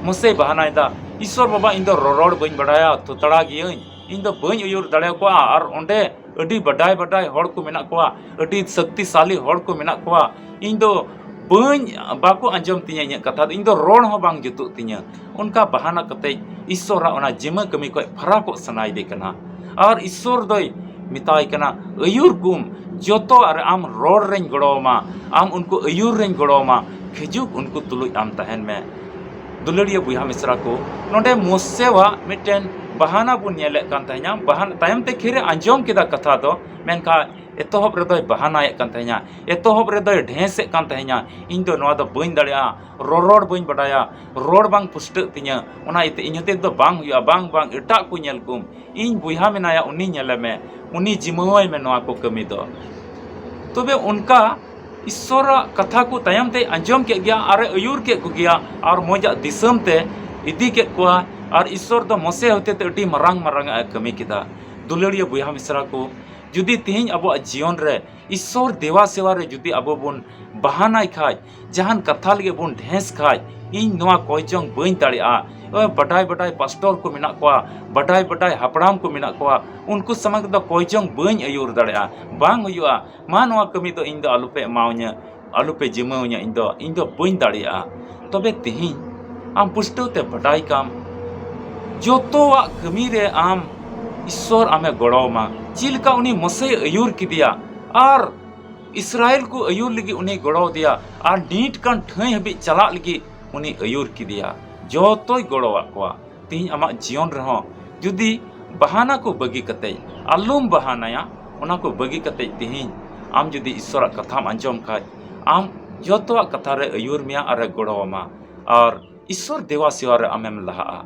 ᱢᱚᱥᱮᱭ ᱵᱟᱦᱟᱱᱟᱭᱫᱟ, "ᱤᱥᱥᱚᱨ ᱵᱟᱵᱟ, ᱤᱧ ᱫᱚ ᱨᱚᱨᱚᱲ ᱵᱟᱹᱧ ᱵᱟᱰᱟᱭᱟ, ᱛᱷᱚᱛᱲᱟ ᱜᱤᱭᱟᱹᱧ, ᱤᱧ ᱫᱚ ᱵᱟᱹᱧ ᱟᱹᱭᱩᱨ ᱫᱟᱲᱮᱭᱟᱠᱚᱣᱟ, ᱟᱨ ᱚᱸᱰᱮ ᱟᱹᱰᱤ ᱵᱟᱰᱟᱭ ᱵᱟᱰᱟᱭ ᱦᱚᱲ ᱠᱚ ᱢᱮᱱᱟᱜ ᱠᱚᱣᱟ, ᱟᱹᱰᱤ ᱥᱚᱠᱛᱤᱥᱟᱞᱤ ᱦᱚᱲ ᱠᱚ ᱢᱮᱱᱟᱜ ᱠᱚᱣᱟ, ᱤᱧ ᱫᱚ ᱵᱟᱹᱧ, ᱵᱟᱠᱚ ᱟᱸᱡᱚᱢ ᱛᱤᱧᱟᱹ ᱤᱧᱟᱹᱜ ᱠᱟᱛᱷᱟ ᱫᱚ, ᱤᱧ ᱫᱚ ᱨᱚᱲ ᱦᱚᱸ ᱵᱟᱝ ᱡᱩᱛᱩᱜ ᱛᱤᱧᱟᱹ᱾" ᱚᱱᱠᱟ ᱵᱟᱦᱟᱱᱟ ᱠᱟᱛᱮ ᱤᱥᱥᱚᱨᱟᱜ ᱚᱱᱟ ᱡᱤᱢᱟᱹ ᱠᱟᱹᱢᱤ ᱠᱷᱚᱡ ᱯᱷᱟᱨᱟᱠᱚᱜ ᱥᱟᱱᱟᱭᱮᱫᱮ ᱠᱟᱱᱟ᱾ ᱟᱨ ᱤᱥᱥᱚᱨ ᱫᱚᱭ ᱢᱮᱛᱟᱭ ᱠᱟᱱᱟ, "ᱟᱹᱭᱩᱨ ᱠᱚᱢ, ᱡᱚᱛᱚ ᱟᱨ ᱟᱢ ᱨᱚᱲ ᱨᱮᱧ ᱜᱚᱲᱚ ᱟᱢᱟ, ᱟᱢ ᱩᱱᱠᱩ ᱟᱹᱭᱩᱨ ᱨᱮᱧ ᱜᱚᱲᱚ ᱟᱢᱟ, ᱠᱷᱤᱡᱩᱜ ᱩᱱᱠᱩ ᱛᱩᱞᱩᱡ ᱟᱢ ᱛᱟᱦᱮᱱ ᱢᱮ᱾" ᱫᱩᱞᱟᱹᱲᱤᱭᱟᱹ ᱵᱚᱭᱦᱟ ᱢᱤᱥᱨᱟ ᱠᱚ, ᱱᱚᱰᱮ ᱢᱚᱥᱮᱣᱟᱜ ᱢᱤᱫᱴᱮᱱ ᱵᱟᱦᱟᱱᱟ ᱵᱚᱱ ᱧᱮᱞᱮᱫ ᱠᱟᱱ ᱛᱟᱦᱮᱸᱱᱟ᱾ ᱵᱟᱦᱟᱱᱟ ᱛᱟᱭᱚᱢ ᱛᱮ ᱠᱷᱤᱨᱮ ᱟᱸᱡᱚᱢ ᱠᱮᱫᱟ ᱠᱟᱛᱷᱟ ᱫᱚ, ᱢᱮᱱᱠᱷᱟᱱ ᱮᱛᱚᱦᱚᱵ ᱨᱮᱫᱚᱭ ᱵᱟᱦᱟᱱᱟᱭᱮᱫ ᱠᱟᱱ ᱛᱟᱦᱮᱸᱱᱟ, ᱮᱛᱚᱦᱚᱵ ᱨᱮᱫᱚᱭ ᱰᱷᱮᱸᱥᱮᱫ ᱠᱟᱱ ᱛᱟᱦᱮᱸᱱᱟ, "ᱤᱧ ᱫᱚ ᱱᱚᱣᱟ ᱫᱚ ᱵᱟᱹᱧ ᱫᱟᱲᱮᱭᱟᱜᱼᱟ, ᱨᱚᱨᱚᱲ ᱵᱟᱹᱧ ᱵᱟᱰᱟᱭᱟ, ᱨᱚᱲ ᱵᱟᱝ ᱯᱩᱥᱴᱟᱹᱜ ᱛᱤᱧᱟᱹ, ᱚᱱᱟ ᱤᱭᱟᱹᱛᱮ ᱤᱧ ᱦᱚᱛᱮ ᱫᱚ ᱵᱟᱝ ᱦᱩᱭᱩᱜᱼᱟ, ᱵᱟᱝ, ᱵᱟᱝ, ᱮᱴᱟᱜ ᱠᱚ ᱧᱮᱞ ᱠᱚᱢ, ᱤᱧ ᱵᱚᱭᱦᱟ ᱢᱮᱱᱟᱭᱟ, ᱩᱱᱤ ᱧᱮᱞᱮ ᱢᱮ, ᱩᱱᱤ ᱡᱤᱢᱟᱹᱣᱟᱭ ᱢᱮ ᱱᱚᱣᱟ ᱠᱚ ᱠᱟᱹᱢᱤ ᱫᱚ᱾" ᱛᱚᱵᱮ ᱚᱱᱠᱟ ᱤᱥᱥᱚᱨᱟᱜ ᱠᱟᱛᱷᱟ ᱠᱚ ᱛᱟᱭᱚᱢ ᱛᱮᱭ ᱟᱸᱡᱚᱢ ᱠᱮᱫ ᱜᱮᱭᱟ ᱟᱨᱮ ᱟᱹᱭᱩᱨ ᱠᱮᱫ ᱠᱚᱜᱮᱭᱟ ᱟᱨ ᱢᱚᱡᱟᱜ ᱫᱤᱥᱚᱢ ᱛᱮ ᱤᱫᱤ ᱠᱮᱫ ᱠᱚᱣᱟ᱾ ᱟᱨ ᱤᱥᱥᱚᱨ ᱫᱚ ᱢᱚᱥᱮ ᱦᱚᱛᱮ ᱛᱮ ᱟᱹᱰᱤ ᱢᱟᱨᱟᱝ ᱢᱟᱨᱟᱝ ᱟᱜ ᱮ ᱠᱟᱹᱢᱤ ᱠᱮᱫᱟ᱾ ᱫᱩᱞᱟᱹᱲᱤᱭᱟᱹ ᱵᱚᱭᱦᱟ ᱢᱤᱥᱨᱟ ᱠᱚ, ᱡᱩᱫᱤ ᱛᱮᱦᱮᱧ ᱟᱵᱚᱣᱟᱜ ᱡᱤᱭᱚᱱ ᱨᱮ ᱤᱥᱥᱚᱨ ᱫᱮᱣᱟ ᱥᱮᱣᱟ ᱨᱮ ᱡᱩᱫᱤ ᱟᱵᱚ ᱵᱚᱱ ᱵᱟᱦᱟᱱᱟᱭ ᱠᱷᱟᱡ, ᱡᱟᱦᱟᱱ ᱠᱟᱛᱷᱟ ᱞᱟᱹᱜᱤᱫ ᱵᱚᱱ ᱰᱷᱮᱸᱥ ᱠᱷᱟᱡ, "ᱤᱧ ᱱᱚᱣᱟ ᱠᱚᱭ ᱪᱚᱝ ᱵᱟᱹᱧ ᱫᱟᱲᱮᱭᱟᱜᱼᱟ, ᱳᱭ ᱵᱟᱰᱟᱭ ᱵᱟᱰᱟᱭ ᱯᱟᱥᱴᱚᱨ ᱠᱚ ᱢᱮᱱᱟᱜ ᱠᱚᱣᱟ, ᱵᱟᱰᱟᱭ ᱵᱟᱰᱟᱭ ᱦᱟᱯᱲᱟᱢ ᱠᱚ ᱢᱮᱱᱟᱜ ᱠᱚᱣᱟ, ᱩᱱᱠᱩ ᱥᱟᱢᱟᱝ ᱨᱮᱫᱚ ᱠᱚᱭ ᱪᱚᱝ ᱵᱟᱹᱧ ᱟᱹᱭᱩᱨ ᱫᱟᱲᱮᱭᱟᱜᱼᱟ, ᱵᱟᱝ ᱦᱩᱭᱩᱜᱼᱟ, ᱢᱟ ᱱᱚᱣᱟ ᱠᱟᱹᱢᱤ ᱫᱚ ᱤᱧ ᱫᱚ ᱟᱞᱚᱯᱮ ᱮᱢᱟᱣᱟᱹᱧᱟᱹ, ᱟᱞᱚᱯᱮ ᱡᱤᱢᱟᱹᱣᱟᱹᱧᱟ, ᱤᱧ ᱫᱚ, ᱤᱧ ᱫᱚ ᱵᱟᱹᱧ ᱫᱟᱲᱮᱭᱟᱜᱼᱟ᱾ ᱛᱚᱵᱮ ᱛᱮᱦᱮᱧ ᱟᱢ ᱯᱩᱥᱴᱟᱹᱣ ᱛᱮ ᱵᱟᱰᱟᱭ ᱠᱟᱢ, ᱡᱚᱛᱚᱣᱟᱜ ᱠᱟᱹᱢᱤ ᱨᱮ ᱟᱢ ᱤᱥᱥᱚᱨ ᱟᱢᱮ ᱜᱚᱲᱚᱣᱟᱢᱟ᱾ ᱪᱮᱫ ᱞᱮᱠᱟ ᱩᱱᱤ ᱢᱚᱥᱮᱭ ᱟᱹᱭᱩᱨ ᱠᱮᱫᱮᱭᱟ ᱟᱨ ᱤᱥᱨᱟᱭᱮᱞ ᱠᱚ ᱟᱹᱭᱩᱨ ᱞᱟᱹᱜᱤᱫ ᱩᱱᱤᱭ ᱜᱚᱲᱚᱣᱟᱫᱮᱭᱟ ᱟᱨ ᱱᱤᱴ ᱠᱟᱱ ᱴᱷᱟᱹᱭ ᱦᱟᱹᱵᱤᱡ ᱪᱟᱞᱟᱜ ᱞᱟᱹᱜᱤᱫ ᱩᱱᱤ ᱟᱹᱭᱩᱨ ᱠᱮᱫᱮᱭᱟ, ᱡᱚᱛᱚᱭ ᱜᱚᱲᱚᱣᱟᱫ ᱠᱚᱣᱟ᱾ ᱛᱮᱦᱮᱧ ᱟᱢᱟᱜ ᱡᱤᱭᱚᱱ ᱨᱮᱦᱚᱸ ᱡᱩᱫᱤ ᱵᱟᱦᱟᱱᱟ ᱠᱚ ᱵᱟᱹᱜᱤ ᱠᱟᱛᱮ, ᱟᱞᱚᱢ ᱵᱟᱦᱟᱱᱟᱭᱟ, ᱚᱱᱟ ᱠᱚ ᱵᱟᱹᱜᱤ ᱠᱟᱛᱮ ᱛᱮᱦᱮᱧ ᱟᱢ ᱡᱩᱫᱤ ᱤᱥᱥᱚᱨᱟᱜ ᱠᱟᱛᱷᱟᱢ ᱟᱸᱡᱚᱢ ᱠᱷᱟᱡ, ᱟᱢ ᱡᱚᱛᱚᱣᱟᱜ ᱠᱟᱛᱷᱟ ᱨᱮ ᱟᱹᱭᱩᱨ ᱢᱮᱭᱟ ᱟᱨᱮ ᱜᱚᱲᱚᱣᱟᱢᱟ ᱟᱨ ᱤᱥᱥᱚᱨ ᱫᱮᱣᱟ ᱥᱮᱣᱟ ᱨᱮ ᱟᱢᱮᱢ ᱞᱟᱦᱟᱜᱼᱟ᱾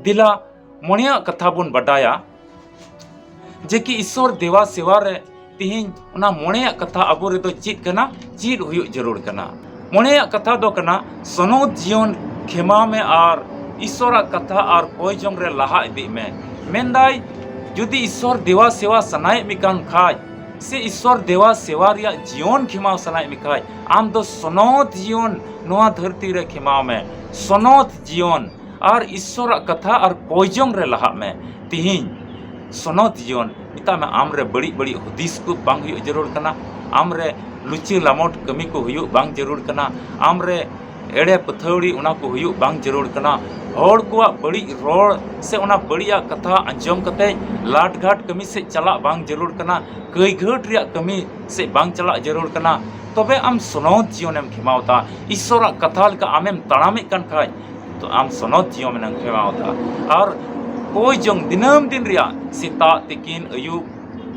ᱫᱮᱞᱟ ᱢᱚᱬᱮᱭᱟᱜ ᱠᱟᱛᱷᱟ ᱵᱚᱱ ᱵᱟᱰᱟᱭᱟ ᱡᱮ ᱠᱤ ᱤᱥᱥᱚᱨ ᱫᱮᱣᱟ ᱥᱮᱣᱟ ᱨᱮ ᱛᱮᱦᱮᱧ ᱚᱱᱟ ᱢᱚᱬᱮᱭᱟᱜ ᱠᱟᱛᱷᱟ ᱟᱵᱚ ᱨᱮᱫᱚ ᱪᱮᱫ ᱠᱟᱱᱟ, ᱪᱮᱫ ᱦᱩᱭᱩᱜ ᱡᱟᱹᱨᱩᱲ ᱠᱟᱱᱟ᱾ ᱢᱚᱬᱮᱭᱟᱜ ᱠᱟᱛᱷᱟ ᱫᱚ ᱠᱟᱱᱟ ᱥᱚᱱᱚᱛ ᱡᱤᱭᱚᱱ ᱠᱷᱮᱢᱟᱣ ᱢᱮ ᱟᱨ ᱤᱥᱥᱚᱨᱟᱜ ᱠᱟᱛᱷᱟ ᱟᱨ ᱠᱚᱭ ᱡᱚᱝ ᱨᱮ ᱞᱟᱦᱟ ᱤᱫᱤᱜ ᱢᱮ᱾ ᱢᱮᱱᱫᱟᱭ, ᱡᱩᱫᱤ ᱤᱥᱥᱚᱨ ᱫᱮᱣᱟ ᱥᱮᱣᱟ ᱥᱟᱱᱟᱭᱮᱫ ᱢᱮ ᱠᱟᱱ ᱠᱷᱟᱡ ᱥᱮ ᱤᱥᱥᱚᱨ ᱫᱮᱣᱟ ᱥᱮᱣᱟ ᱨᱮᱭᱟᱜ ᱡᱤᱭᱚᱱ ᱠᱷᱮᱢᱟᱣ ᱥᱟᱱᱟᱭᱮᱫ ᱢᱮ ᱠᱷᱟᱡ, ᱟᱢ ᱫᱚ ᱥᱚᱱᱚᱛ ᱡᱤᱭᱚᱱ ᱱᱚᱣᱟ ᱫᱷᱟᱹᱨᱛᱤ ᱨᱮ ᱠᱷᱮᱢᱟᱣ ᱢᱮ᱾ ᱥᱚᱱᱚᱛ ᱡᱤᱭᱚᱱ ᱟᱨ ᱤᱥᱥᱚᱨᱟᱜ ᱠᱟᱛᱷᱟ ᱟᱨ ᱠᱚᱭ ᱡᱚᱝ ᱨᱮ ᱞᱟᱦᱟᱜ ᱢᱮ᱾ ᱛᱤᱦᱤᱧ ᱥᱚᱱᱚᱛ ᱡᱤᱭᱚᱱ, ᱢᱮᱛᱟᱜ ᱢᱮ, ᱟᱢ ᱨᱮ ᱵᱟᱹᱲᱤᱡ ᱵᱟᱹᱲᱤᱡ ᱦᱩᱫᱤᱥ ᱠᱚ ᱵᱟᱝ ᱦᱩᱭᱩᱜ ᱡᱟᱹᱨᱩᱲ ᱠᱟᱱᱟ, ᱟᱢ ᱨᱮ ᱞᱩᱪᱤ ᱞᱟᱢᱚᱴ ᱠᱟᱹᱢᱤ ᱠᱚ ᱦᱩᱭᱩᱜ ᱵᱟᱝ ᱡᱟᱹᱨᱩᱲ ᱠᱟᱱᱟ, ᱟᱢ ᱨᱮ ᱮᱲᱮ ᱯᱟᱹᱛᱷᱟᱹᱣᱲᱤ ᱚᱱᱟ ᱠᱚ ᱦᱩᱭᱩᱜ ᱵᱟᱝ ᱡᱟᱹᱨᱩᱲ ᱠᱟᱱᱟ᱾ ᱦᱚᱲ ᱠᱚᱣᱟᱜ ᱵᱟᱹᱲᱤᱡ ᱨᱚᱲ ᱥᱮ ᱚᱱᱟ ᱵᱟᱹᱲᱤᱡᱟᱜ ᱠᱟᱛᱷᱟ ᱟᱸᱡᱚᱢ ᱠᱟᱛᱮ ᱞᱟᱴᱜᱷᱟᱴ ᱠᱟᱹᱢᱤ ᱥᱮᱫ ᱪᱟᱞᱟᱜ ᱵᱟᱝ ᱡᱟᱹᱨᱩᱲ ᱠᱟᱱᱟ, ᱠᱟᱹᱭᱜᱷᱟᱹᱴ ᱨᱮᱭᱟᱜ ᱠᱟᱹᱢᱤ ᱥᱮᱫ ᱵᱟᱝ ᱪᱟᱞᱟᱜ ᱡᱟᱹᱨᱩᱲ ᱠᱟᱱᱟ᱾ ᱛᱚᱵᱮ ᱟᱢ ᱥᱚᱱᱚᱛ ᱡᱤᱭᱚᱱᱮᱢ ᱠᱷᱮᱢᱟᱣ ᱮᱫᱟ, ᱤᱥᱥᱚᱨᱟᱜ ᱠᱟᱛᱷᱟ ᱞᱮᱠᱟ ᱟᱢᱮᱢ ᱛᱟᱲᱟᱢᱮᱫ ᱠᱟᱱ ᱠᱷᱟᱡ, ᱛᱚ ᱟᱢ ᱥᱚᱱᱚᱛ ᱡᱤᱭᱚᱱᱮᱢ ᱠᱷᱮᱢᱟᱣ ᱮᱫᱟ᱾ ᱟᱨ ᱠᱚᱭ ᱡᱚᱝ ᱫᱤᱱᱟᱹᱢ ᱫᱤᱱ ᱨᱮᱭᱟᱜ ᱥᱮᱛᱟᱜ, ᱛᱤᱠᱤᱱ, ᱟᱹᱭᱩᱵ,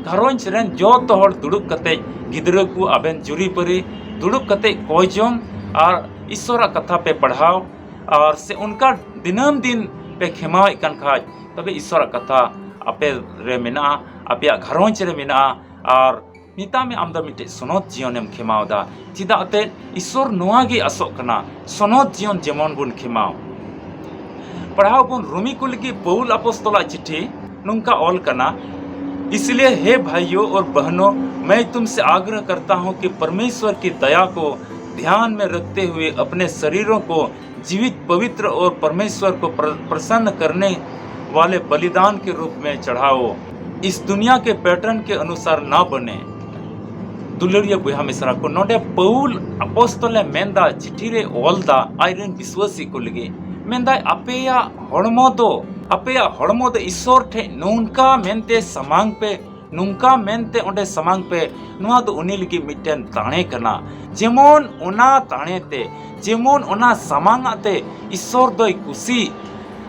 ᱜᱷᱟᱨᱚᱸᱡᱽ ᱨᱮᱱ ᱡᱚᱛᱚ ᱦᱚᱲ ᱫᱩᱲᱩᱵ ᱠᱟᱛᱮ, ᱜᱤᱫᱽᱨᱟᱹ ᱠᱚ, ᱟᱵᱮᱱ ᱡᱩᱨᱤᱯᱟᱹᱨᱤ ᱫᱩᱲᱩᱵ ᱠᱟᱛᱮ ᱠᱚᱭ ᱡᱚᱝ ᱟᱨ ᱤᱥᱥᱚᱨᱟᱜ ᱠᱟᱛᱷᱟ ᱯᱮ ᱯᱟᱲᱦᱟᱣ, ᱟᱨ ᱥᱮ ᱚᱱᱠᱟ ᱫᱤᱱᱟᱹᱢ ᱫᱤᱱ ᱯᱮ ᱠᱷᱮᱢᱟᱣᱮᱫ ᱠᱟᱱ ᱠᱷᱟᱡ, ᱛᱚᱵᱮ ᱤᱥᱥᱚᱨᱟᱜ ᱠᱟᱛᱷᱟ ᱟᱯᱮ ᱨᱮ ᱢᱮᱱᱟᱜᱼᱟ, ᱟᱯᱮᱭᱟᱜ ᱜᱷᱟᱨᱚᱸᱡᱽ ᱨᱮ ᱢᱮᱱᱟᱜᱼᱟ᱾ ᱟᱨ ᱢᱮᱛᱟᱜ ᱢᱮ, ᱟᱢ ᱫᱚ ᱢᱤᱫᱴᱮᱡ ᱥᱚᱱᱚᱛ ᱡᱤᱭᱚᱱᱮᱢ ᱠᱷᱮᱢᱟᱣ ᱮᱫᱟ᱾ ᱪᱮᱫᱟᱜ ᱛᱮ? ᱤᱥᱥᱚᱨ ᱱᱚᱣᱟ ᱜᱮ ᱟᱥᱚᱜ ᱠᱟᱱᱟ, ᱥᱚᱱᱚᱛ ᱡᱤᱭᱚᱱ ᱡᱮᱢᱚᱱ ᱵᱚᱱ ᱠᱷᱮᱢᱟᱣ᱾ ᱯᱟᱲᱦᱟᱣ ᱵᱚᱱ, ᱨᱳᱢᱤ ᱠᱚ ᱞᱟᱹᱜᱤᱫ ᱯᱟᱹᱣᱩᱞ ᱟᱯᱚᱥᱛᱚᱞᱟᱜ ᱪᱤᱴᱷᱤ, ᱱᱚᱝᱠᱟ ᱚᱞ ᱠᱟᱱᱟ, "इसलिए हे भाइयों और बहनों, मैं तुमसे आग्रह करता हूं कि परमेश्वर की दया को ध्यान में रखते हुए अपने शरीरों को जीवित, पवित्र और परमेश्वर को प्र-, प्रसन्न करने वाले बलिदान के रूप में चढ़ाओ। इस दुनिया के पैटर्न के अनुसार ना बने।" ᱫᱩᱞᱟᱹᱲᱤᱭᱟᱹ ᱵᱚᱭᱦᱟ ᱢᱤᱥᱨᱟ ᱠᱚ, ᱱᱚᱰᱮ ᱯᱟᱹᱣᱩᱞ ᱟᱯᱚᱥᱛᱚᱞᱮ ᱢᱮᱱᱫᱟ, ᱪᱤᱴᱷᱤ ᱨᱮ ᱚᱞ ᱫᱟ ᱟᱡᱨᱮᱱ ᱵᱤᱥᱣᱟᱹᱥᱤ ᱠᱚ ᱞᱟᱹᱜᱤᱫ, ᱢᱮᱱᱫᱟᱭ, ᱟᱯᱮᱭᱟᱜ ᱦᱚᱲᱢᱚ ᱫᱚ, ᱟᱯᱮᱭᱟᱜ ᱦᱚᱲᱢᱚ ᱫᱚ ᱤᱥᱥᱚᱨ ᱴᱷᱮᱡ ᱱᱚᱝᱠᱟ ᱢᱮᱱᱛᱮ ᱥᱟᱢᱟᱝ ᱯᱮ, ᱱᱚᱝᱠᱟ ᱢᱮᱱᱛᱮ ᱚᱸᱰᱮ ᱥᱟᱢᱟᱝ ᱯᱮ, ᱱᱚᱣᱟ ᱫᱚ ᱩᱱᱤ ᱞᱟᱹᱜᱤᱫ ᱢᱤᱫᱴᱮᱱ ᱫᱟᱲᱮ ᱠᱟᱱᱟ᱾ ᱡᱮᱢᱚᱱ ᱚᱱᱟ ᱫᱟᱲᱮ ᱛᱮ, ᱡᱮᱢᱚᱱ ᱚᱱᱟ ᱥᱟᱢᱟᱝ ᱟᱜ ᱛᱮ ᱤᱥᱥᱚᱨ ᱫᱚᱭ ᱠᱩᱥᱤ᱾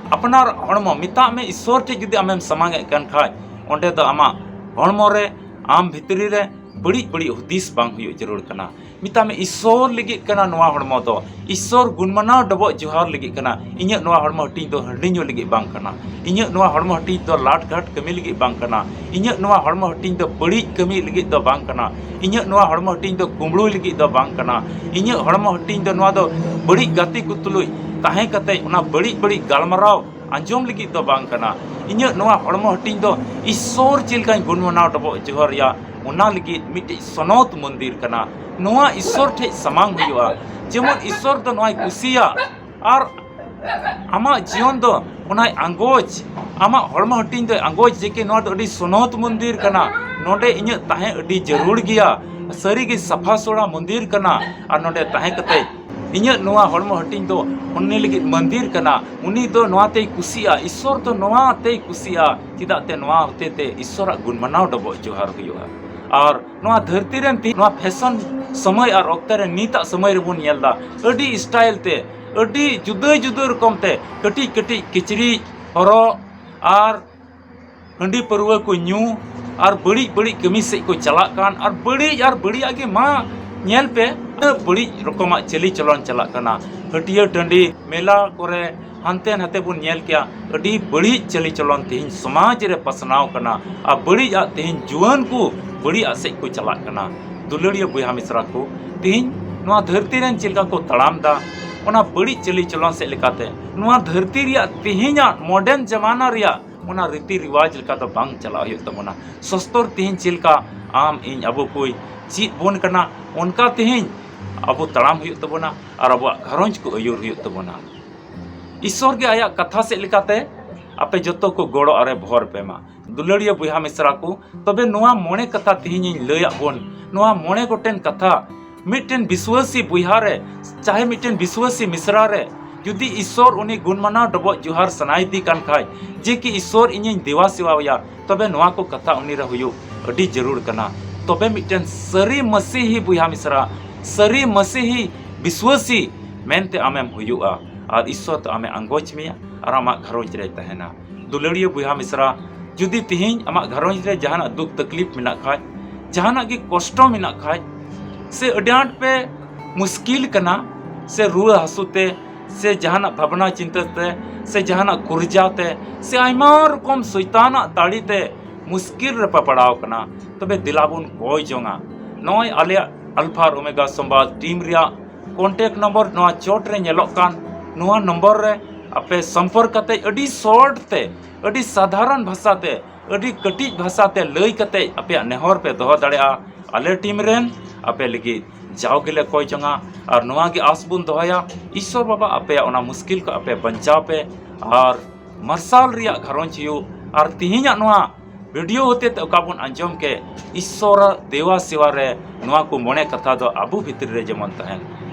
ᱟᱯᱱᱟᱨ ᱦᱚᱲᱢᱚ, ᱢᱮᱛᱟᱜ ᱢᱮ, ᱤᱥᱥᱚᱨ ᱴᱷᱮᱡ ᱡᱩᱫᱤ ᱟᱢᱮᱢ ᱥᱟᱢᱟᱝ ᱮᱫ ᱠᱟᱱ ᱠᱷᱟᱡ, ᱚᱸᱰᱮ ᱫᱚ ᱟᱢᱟᱜ ᱦᱚᱲᱢᱚ ᱨᱮ, ᱟᱢ ᱵᱷᱤᱛᱨᱤ ᱨᱮ ᱵᱟᱹᱲᱤᱡ ᱵᱟᱹᱲᱤᱡ ᱦᱩᱫᱤᱥ ᱵᱟᱝ ᱦᱩᱭᱩᱜ ᱡᱟᱹᱨᱩᱲ ᱠᱟᱱᱟ᱾ ᱢᱮᱛᱟᱜ ᱢᱮ, ᱤᱥᱥᱚᱨ ᱞᱟᱹᱜᱤᱫ ᱠᱟᱱᱟ ᱱᱚᱣᱟ ᱦᱚᱲᱢᱚ ᱫᱚ᱾ ᱤᱥᱥᱚᱨ ᱜᱩᱱᱢᱟᱱᱟᱣ ᱰᱚᱵᱚᱜ ᱡᱚᱦᱟᱨ ᱞᱟᱹᱜᱤᱫ ᱠᱟᱱᱟ᱾ ᱤᱧᱟᱹᱜ ᱱᱚᱣᱟ ᱦᱚᱲᱢᱚ ᱦᱟᱹᱴᱤᱧ ᱫᱚ ᱦᱟᱺᱰᱤ ᱧᱩ ᱞᱟᱹᱜᱤᱫ ᱵᱟᱝ ᱠᱟᱱᱟ᱾ ᱤᱧᱟᱹᱜ ᱱᱚᱣᱟ ᱦᱚᱲᱢᱚ ᱦᱟᱹᱴᱤᱧ ᱫᱚ ᱞᱟᱴ ᱜᱷᱟᱴ ᱠᱟᱹᱢᱤ ᱞᱟᱹᱜᱤᱫ ᱵᱟᱝ ᱠᱟᱱᱟ᱾ ᱤᱧᱟᱹᱜ ᱱᱚᱣᱟ ᱦᱚᱲᱢᱚ ᱦᱟᱹᱴᱤᱧ ᱫᱚ ᱵᱟᱹᱲᱤᱡ ᱠᱟᱹᱢᱤ ᱞᱟᱹᱜᱤᱫ ᱫᱚ ᱵᱟᱝ ᱠᱟᱱᱟ᱾ ᱤᱧᱟᱹᱜ ᱱᱚᱣᱟ ᱦᱚᱲᱢᱚ ᱦᱟᱹᱴᱤᱧ ᱫᱚ ᱠᱩᱢᱵᱽᱲᱩᱭ ᱞᱟᱹᱜᱤᱫ ᱫᱚ ᱵᱟᱝ ᱠᱟᱱᱟ᱾ ᱤᱧᱟᱹᱜ ᱦᱚᱲᱢᱚ ᱦᱟᱹᱴᱤᱧ ᱫᱚ ᱱᱚᱣᱟ ᱫᱚ ᱵᱟᱹᱲᱤᱡ ᱜᱟᱛᱮ ᱠᱚ ᱛᱩᱞᱩᱡ ᱛᱟᱦᱮᱸ ᱠᱟᱛᱮ ᱚᱱᱟ ᱵᱟᱹᱲᱤᱡ ᱵᱟᱹᱲᱤᱡ ᱜᱟᱞᱢᱟᱨᱟᱣ ᱟᱸᱡᱚᱢ ᱞᱟᱹᱜᱤᱫ ᱫᱚ ᱵᱟᱝ ᱠᱟᱱᱟ᱾ ᱤᱧᱟᱹᱜ ᱱᱚᱣᱟ ᱦᱚᱲᱢᱚ ᱦᱟᱹᱴᱤᱧ ᱫᱚ ᱤᱥᱥᱚᱨ ᱪᱮᱫ ᱞᱮᱠᱟᱧ ᱜᱩᱱᱢᱟᱱᱟᱣ ᱰᱚᱵᱚᱜ ᱡᱚᱦᱟᱨ ᱮᱭᱟ, ᱚᱱᱟ ᱞᱟᱹᱜᱤᱫ ᱢᱤᱫᱴᱤᱡ ᱥᱚᱱᱚᱛ ᱢᱚᱱᱫᱤᱨ ᱠᱟᱱᱟ᱾ ᱱᱚᱣᱟ ᱤᱥᱥᱚᱨ ᱴᱷᱮᱡ ᱥᱟᱢᱟᱝ ᱦᱩᱭᱩᱜᱼᱟ, ᱡᱮᱢᱚᱱ ᱤᱥᱥᱚᱨ ᱫᱚ ᱱᱚᱣᱟᱭ ᱠᱩᱥᱤᱭᱟᱜ᱾ ᱟᱨ ᱟᱢᱟᱜ ᱡᱤᱭᱚᱱ ᱫᱚ ᱚᱱᱟᱭ ᱟᱸᱜᱚᱪ, ᱟᱢᱟᱜ ᱦᱚᱲᱢᱚ ᱦᱟᱹᱴᱤᱧ ᱫᱚᱭ ᱟᱸᱜᱚᱪ ᱡᱮ ᱠᱤ ᱱᱚᱣᱟ ᱫᱚ ᱟᱹᱰᱤ ᱥᱚᱱᱚᱛ ᱢᱚᱱᱫᱤᱨ ᱠᱟᱱᱟ, ᱱᱚᱰᱮ ᱤᱧᱟᱹᱜ ᱛᱟᱦᱮᱸ ᱟᱹᱰᱤ ᱡᱟᱹᱨᱩᱲ ᱜᱮᱭᱟ, ᱥᱟᱹᱨᱤᱜᱮ ᱥᱟᱯᱷᱟ ᱥᱚᱲᱟ ᱢᱚᱱᱫᱤᱨ ᱠᱟᱱᱟ, ᱟᱨ ᱱᱚᱰᱮ ᱛᱟᱦᱮᱸ ᱠᱟᱛᱮ ᱤᱧᱟᱹᱜ ᱱᱚᱣᱟ ᱦᱚᱲᱢᱚ ᱦᱟᱹᱴᱤᱧ ᱫᱚ ᱩᱱᱤ ᱞᱟᱹᱜᱤᱫ ᱢᱚᱱᱫᱤᱨ ᱠᱟᱱᱟ, ᱩᱱᱤ ᱫᱚ ᱱᱚᱣᱟ ᱛᱮᱭ ᱠᱩᱥᱤᱜᱼᱟ, ᱤᱥᱥᱚᱨ ᱫᱚ ᱱᱚᱣᱟ ᱛᱮᱭ ᱠᱩᱥᱤᱜᱼᱟ, ᱪᱮᱫᱟᱜ ᱛᱮ ᱱᱚᱣᱟ ᱦᱚᱛᱮ ᱛᱮ ᱤᱥᱥᱚᱨᱟᱜ ᱜᱩᱱ ᱢᱟᱱᱟᱣ ᱰᱚᱵᱚᱜ ᱡᱚᱦᱟᱨ ᱦᱩᱭᱩᱜᱼᱟ᱾ ᱟᱨ ᱱᱚᱣᱟ ᱫᱷᱟᱹᱨᱛᱤ ᱨᱮᱱ ᱛᱤᱦᱤᱧ ᱱᱚᱣᱟ ᱯᱷᱮᱥᱚᱱ ᱥᱚᱢᱚᱭ ᱟᱨ ᱚᱠᱛᱮ ᱨᱮ ᱱᱤᱛᱟᱜ ᱥᱚᱢᱚᱭ ᱨᱮᱵᱚᱱ ᱧᱮᱞ ᱮᱫᱟ, ᱟᱹᱰᱤ ᱥᱴᱟᱭᱤᱞ ᱛᱮ, ᱟᱹᱰᱤ ᱡᱩᱫᱟᱹ ᱡᱩᱫᱟᱹ ᱨᱚᱠᱚᱢ ᱛᱮ ᱠᱟᱹᱴᱤᱡ ᱠᱟᱹᱴᱤᱡ ᱠᱤᱪᱨᱤᱡ ᱦᱚᱨᱚᱜ ᱟᱨ ᱦᱟᱺᱰᱤ ᱯᱟᱹᱨᱣᱟᱹ ᱠᱚ ᱧᱩ ᱟᱨ ᱵᱟᱹᱲᱤᱡ ᱵᱟᱹᱲᱤᱡ ᱠᱟᱹᱢᱤ ᱥᱮᱫ ᱠᱚ ᱪᱟᱞᱟᱜ ᱠᱟᱱ, ᱟᱨ ᱵᱟᱹᱲᱤᱡ ᱟᱨ ᱵᱟᱹᱲᱤᱡᱟᱜ ᱜᱮ ᱢᱟ ᱧᱮᱞ ᱯᱮ, ᱩᱱᱟᱹᱜ ᱵᱟᱹᱲᱤᱡ ᱨᱚᱠᱚᱢᱟᱜ ᱪᱟᱹᱞᱤ ᱪᱚᱞᱚᱱ ᱪᱟᱞᱟᱜ ᱠᱟᱱᱟ᱾ ᱦᱟᱹᱴᱭᱟᱹ ᱴᱟᱺᱰᱤ, ᱢᱮᱞᱟ ᱠᱚᱨᱮ ᱦᱟᱱᱛᱮ ᱱᱟᱛᱮ ᱵᱚᱱ ᱧᱮᱞ ᱠᱮᱭᱟ, ᱟᱹᱰᱤ ᱵᱟᱹᱲᱤᱡ ᱪᱟᱹᱞᱤ ᱪᱚᱞᱚᱱ ᱛᱮᱦᱮᱧ ᱥᱚᱢᱟᱡᱽ ᱨᱮ ᱯᱟᱥᱱᱟᱣ ᱠᱟᱱᱟ᱾ ᱟᱨ ᱵᱟᱹᱲᱤᱡᱟᱜ ᱛᱮᱦᱮᱧ ᱡᱩᱣᱟᱹᱱ ᱠᱚ ᱵᱟᱹᱲᱤᱡᱟᱜ ᱥᱮᱫ ᱠᱚ ᱪᱟᱞᱟᱜ ᱠᱟᱱᱟ᱾ ᱫᱩᱞᱟᱹᱲᱤᱭᱟᱹ ᱵᱚᱭᱦᱟ ᱢᱤᱥᱨᱟ ᱠᱚ, ᱛᱮᱦᱮᱧ ᱱᱚᱣᱟ ᱫᱷᱟᱹᱨᱛᱤ ᱨᱮᱱ ᱪᱮᱫ ᱞᱮᱠᱟ ᱠᱚ ᱛᱟᱲᱟᱢ ᱫᱟ, ᱚᱱᱟ ᱵᱟᱹᱲᱤᱡ ᱪᱟᱹᱞᱤ ᱪᱚᱞᱚᱱ ᱥᱮᱫ ᱞᱮᱠᱟᱛᱮ ᱱᱚᱣᱟ ᱫᱷᱟᱹᱨᱛᱤ ᱨᱮᱭᱟᱜ ᱛᱮᱦᱮᱧᱟᱜ ᱢᱚᱰᱟᱨᱱ ᱡᱟᱢᱟᱱᱟ ᱨᱮᱭᱟᱜ ᱚᱱᱟ ᱨᱤᱛᱤ ᱨᱤᱣᱟᱡᱽ ᱞᱮᱠᱟ ᱫᱚ ᱵᱟᱝ ᱪᱟᱞᱟᱜ ᱦᱩᱭᱩᱜ ᱛᱟᱵᱚᱱᱟ᱾ ᱥᱚᱥᱛᱚᱨ ᱛᱮᱦᱮᱧ ᱪᱮᱫ ᱞᱮᱠᱟ ᱟᱢ ᱤᱧ ᱟᱵᱚ ᱠᱚᱭ ᱪᱮᱫ ᱵᱚᱱ ᱠᱟᱱᱟ, ᱚᱱᱠᱟ ᱛᱮᱦᱮᱧ ᱟᱵᱚ ᱛᱟᱲᱟᱢ ᱦᱩᱭᱩᱜ ᱛᱟᱵᱚᱱᱟ ᱟᱨ ᱟᱵᱚᱣᱟᱜ ᱜᱷᱟᱨᱚᱸᱡᱽ ᱠᱚ ᱟᱹᱭᱩᱨ ᱦᱩᱭᱩᱜ ᱛᱟᱵᱚᱱᱟ᱾ ᱤᱥᱥᱚᱨ ᱜᱮ ᱟᱭᱟᱜ ᱠᱟᱛᱷᱟ ᱥᱮᱫ ᱞᱮᱠᱟᱛᱮ ᱟᱯᱮ ᱡᱚᱛᱚ ᱠᱚ ᱜᱚᱲᱚ ᱟᱨᱮ ᱵᱷᱚᱨ ᱯᱮ ᱢᱟ᱾ ᱫᱩᱞᱟᱹᱲᱤᱭᱟᱹ ᱵᱚᱭᱦᱟ ᱢᱤᱥᱨᱟ ᱠᱚ, ᱛᱚᱵᱮ ᱱᱚᱣᱟ ᱢᱚᱬᱮ ᱠᱟᱛᱷᱟ ᱛᱮᱦᱮᱧ ᱤᱧ ᱞᱟᱹᱭᱟᱫ ᱵᱚᱱ, ᱱᱚᱣᱟ ᱢᱚᱬᱮ ᱜᱚᱴᱮᱱ ᱠᱟᱛᱷᱟ ᱢᱤᱫᱴᱮᱱ ᱵᱤᱥᱣᱟᱹᱥᱤ ᱵᱚᱭᱦᱟ ᱨᱮ, ᱪᱟᱦᱮ ᱢᱤᱫᱴᱮᱱ ᱵᱤᱥᱣᱟᱹᱥᱤ ᱢᱤᱥᱨᱟ ᱨᱮ, ᱡᱩᱫᱤ ᱤᱥᱥᱚᱨ ᱩᱱᱤ ᱜᱩᱱ ᱢᱟᱱᱟᱣ ᱰᱚᱵᱚᱜ ᱡᱚᱦᱟᱨ ᱥᱟᱱᱟᱭᱮᱫᱮ ᱠᱟᱱ ᱠᱷᱟᱡ, ᱡᱮ ᱠᱤ ᱤᱥᱥᱚᱨ ᱤᱧᱤᱧ ᱫᱮᱣᱟ ᱥᱮᱣᱟᱣᱟᱭᱟ, ᱛᱚᱵᱮ ᱱᱚᱣᱟ ᱠᱚ ᱠᱟᱛᱷᱟ ᱩᱱᱤ ᱨᱮ ᱦᱩᱭᱩᱜ ᱟᱹᱰᱤ ᱡᱟᱹᱨᱩᱲ ᱠᱟᱱᱟ᱾ ᱛᱚᱵᱮ ᱢᱤᱫᱴᱮᱱ ᱥᱟᱹᱨᱤ ᱢᱟᱹᱥᱤᱦᱤ ᱵᱚᱭᱦᱟ ᱢᱤᱥᱨᱟ, ᱥᱟᱹᱨᱤ ᱢᱟᱹᱥᱤᱦᱤ ᱵᱤᱥᱣᱟᱹᱥᱤ ᱢᱮᱱᱛᱮ ᱟᱢᱮᱢ ᱦᱩᱭᱩᱜᱼᱟ ᱟᱨ ᱤᱥᱥᱚᱨ ᱫᱚ ᱟᱢᱮ ᱟᱸᱜᱚᱪ ᱢᱮᱭᱟ ᱟᱨ ᱟᱢᱟᱜ ᱜᱷᱟᱨᱚᱸᱡᱽ ᱨᱮᱭ ᱛᱟᱦᱮᱱᱟ᱾ ᱫᱩᱞᱟᱹᱲᱤᱭᱟᱹ ᱵᱚᱭᱦᱟ ᱢᱤᱥᱨᱟ, ᱡᱩᱫᱤ ᱛᱤᱦᱤᱧ ᱟᱢᱟᱜ ᱜᱷᱟᱨᱚᱸᱡᱽ ᱨᱮ ᱡᱟᱦᱟᱱᱟᱜ ᱫᱩᱠ ᱛᱟᱠᱞᱤᱯ ᱢᱮᱱᱟᱜ ᱠᱷᱟᱡ, ᱡᱟᱦᱟᱱᱟᱜ ᱜᱮ ᱠᱚᱥᱴᱚ ᱢᱮᱱᱟᱜ ᱠᱷᱟᱡ, ᱥᱮ ᱟᱹᱰᱤ ᱟᱸᱴ ᱯᱮ ᱢᱩᱥᱠᱤᱞ ᱠᱟᱱᱟ, ᱥᱮ ᱨᱩᱣᱟᱹ ᱦᱟᱹᱥᱩ ᱛᱮ, ᱥᱮ ᱡᱟᱦᱟᱱᱟᱜ ᱵᱷᱟᱵᱽᱱᱟ ᱪᱤᱱᱛᱟᱹ ᱛᱮ, ᱥᱮ ᱡᱟᱦᱟᱱᱟᱜ ᱠᱩᱨᱡᱟ ᱛᱮ, ᱥᱮ ᱟᱭᱢᱟ ᱨᱚᱠᱚᱢ ᱥᱚᱭᱛᱟᱱᱟᱜ ᱫᱟᱲᱮ ᱛᱮ ᱢᱩᱥᱠᱤᱞ ᱨᱮᱯᱮ ᱯᱟᱲᱟᱣ ᱠᱟᱱᱟ, ᱛᱚᱵᱮ ᱫᱮᱞᱟ ᱵᱚᱱ ᱠᱚᱭ ᱡᱚᱝᱟ᱾ ᱱᱚᱜᱼᱚᱭ ᱟᱞᱮᱭᱟᱜ ᱟᱞᱯᱷᱟ ᱟᱨ ᱳᱢᱮᱜᱟ ᱥᱚᱢᱵᱟᱫ ᱴᱤᱢ ᱨᱮᱭᱟᱜ ᱠᱚᱱᱴᱮᱠᱴ ᱱᱚᱢᱵᱚᱨ ᱱᱚᱣᱟ ᱪᱚᱴ ᱨᱮ ᱧᱮᱞᱚᱜ ᱠᱟᱱ ᱱᱚᱣᱟ ᱱᱚᱢᱵᱚᱨ ᱨᱮ ᱟᱯᱮ ᱥᱚᱢᱯᱚᱨᱠ ᱠᱟᱛᱮ ᱟᱹᱰᱤ ᱥᱚᱨᱴ ᱛᱮ, ᱟᱹᱰᱤ ᱥᱟᱫᱷᱟᱨᱚᱱ ᱵᱷᱟᱥᱟ ᱛᱮ, ᱟᱹᱰᱤ ᱠᱟᱹᱴᱤᱡ ᱵᱷᱟᱥᱟ ᱛᱮ ᱞᱟᱹᱭ ᱠᱟᱛᱮ ᱟᱯᱮᱭᱟᱜ ᱱᱮᱦᱚᱨ ᱯᱮ ᱫᱚᱦᱚ ᱫᱟᱲᱮᱭᱟᱜᱼᱟ᱾ ᱟᱞᱮ ᱴᱤᱢ ᱨᱮᱱ ᱟᱯᱮ ᱞᱟᱹᱜᱤᱫ ᱡᱟᱣ ᱜᱮᱞᱮ ᱠᱚᱭ ᱡᱚᱝᱟ ᱟᱨ ᱱᱚᱣᱟ ᱜᱮ ᱟᱸᱥ ᱵᱚᱱ ᱫᱚᱦᱚᱭᱟ, ᱤᱥᱥᱚᱨ ᱵᱟᱵᱟ ᱟᱯᱮᱭᱟᱜ ᱚᱱᱟ ᱢᱩᱥᱠᱤᱞ ᱠᱚ ᱟᱯᱮ ᱵᱟᱧᱪᱟᱣ ᱯᱮ ᱟᱨ ᱢᱟᱨᱥᱟᱞ ᱨᱮᱭᱟᱜ ᱜᱷᱟᱨᱚᱸᱡᱽ ᱦᱩᱭᱩᱜ᱾ ᱟᱨ ᱛᱤᱦᱤᱧᱟᱜ ᱱᱚᱣᱟ ᱵᱷᱤᱰᱤᱭᱳ ᱦᱚᱛᱮ ᱛᱮ ᱚᱠᱟ ᱵᱚᱱ ᱟᱸᱡᱚᱢ ᱠᱮᱫ, ᱤᱥᱥᱚᱨᱟᱜ ᱫᱮᱣᱟ ᱥᱮᱣᱟ ᱨᱮ ᱱᱚᱣᱟ ᱠᱚ ᱢᱚᱬᱮ ᱠᱟᱛᱷᱟ ᱫᱚ ᱟᱵᱚ ᱵᱷᱤᱛᱨᱤ ᱨᱮ ᱡᱮᱢᱚᱱ ᱛᱟᱦᱮᱱ᱾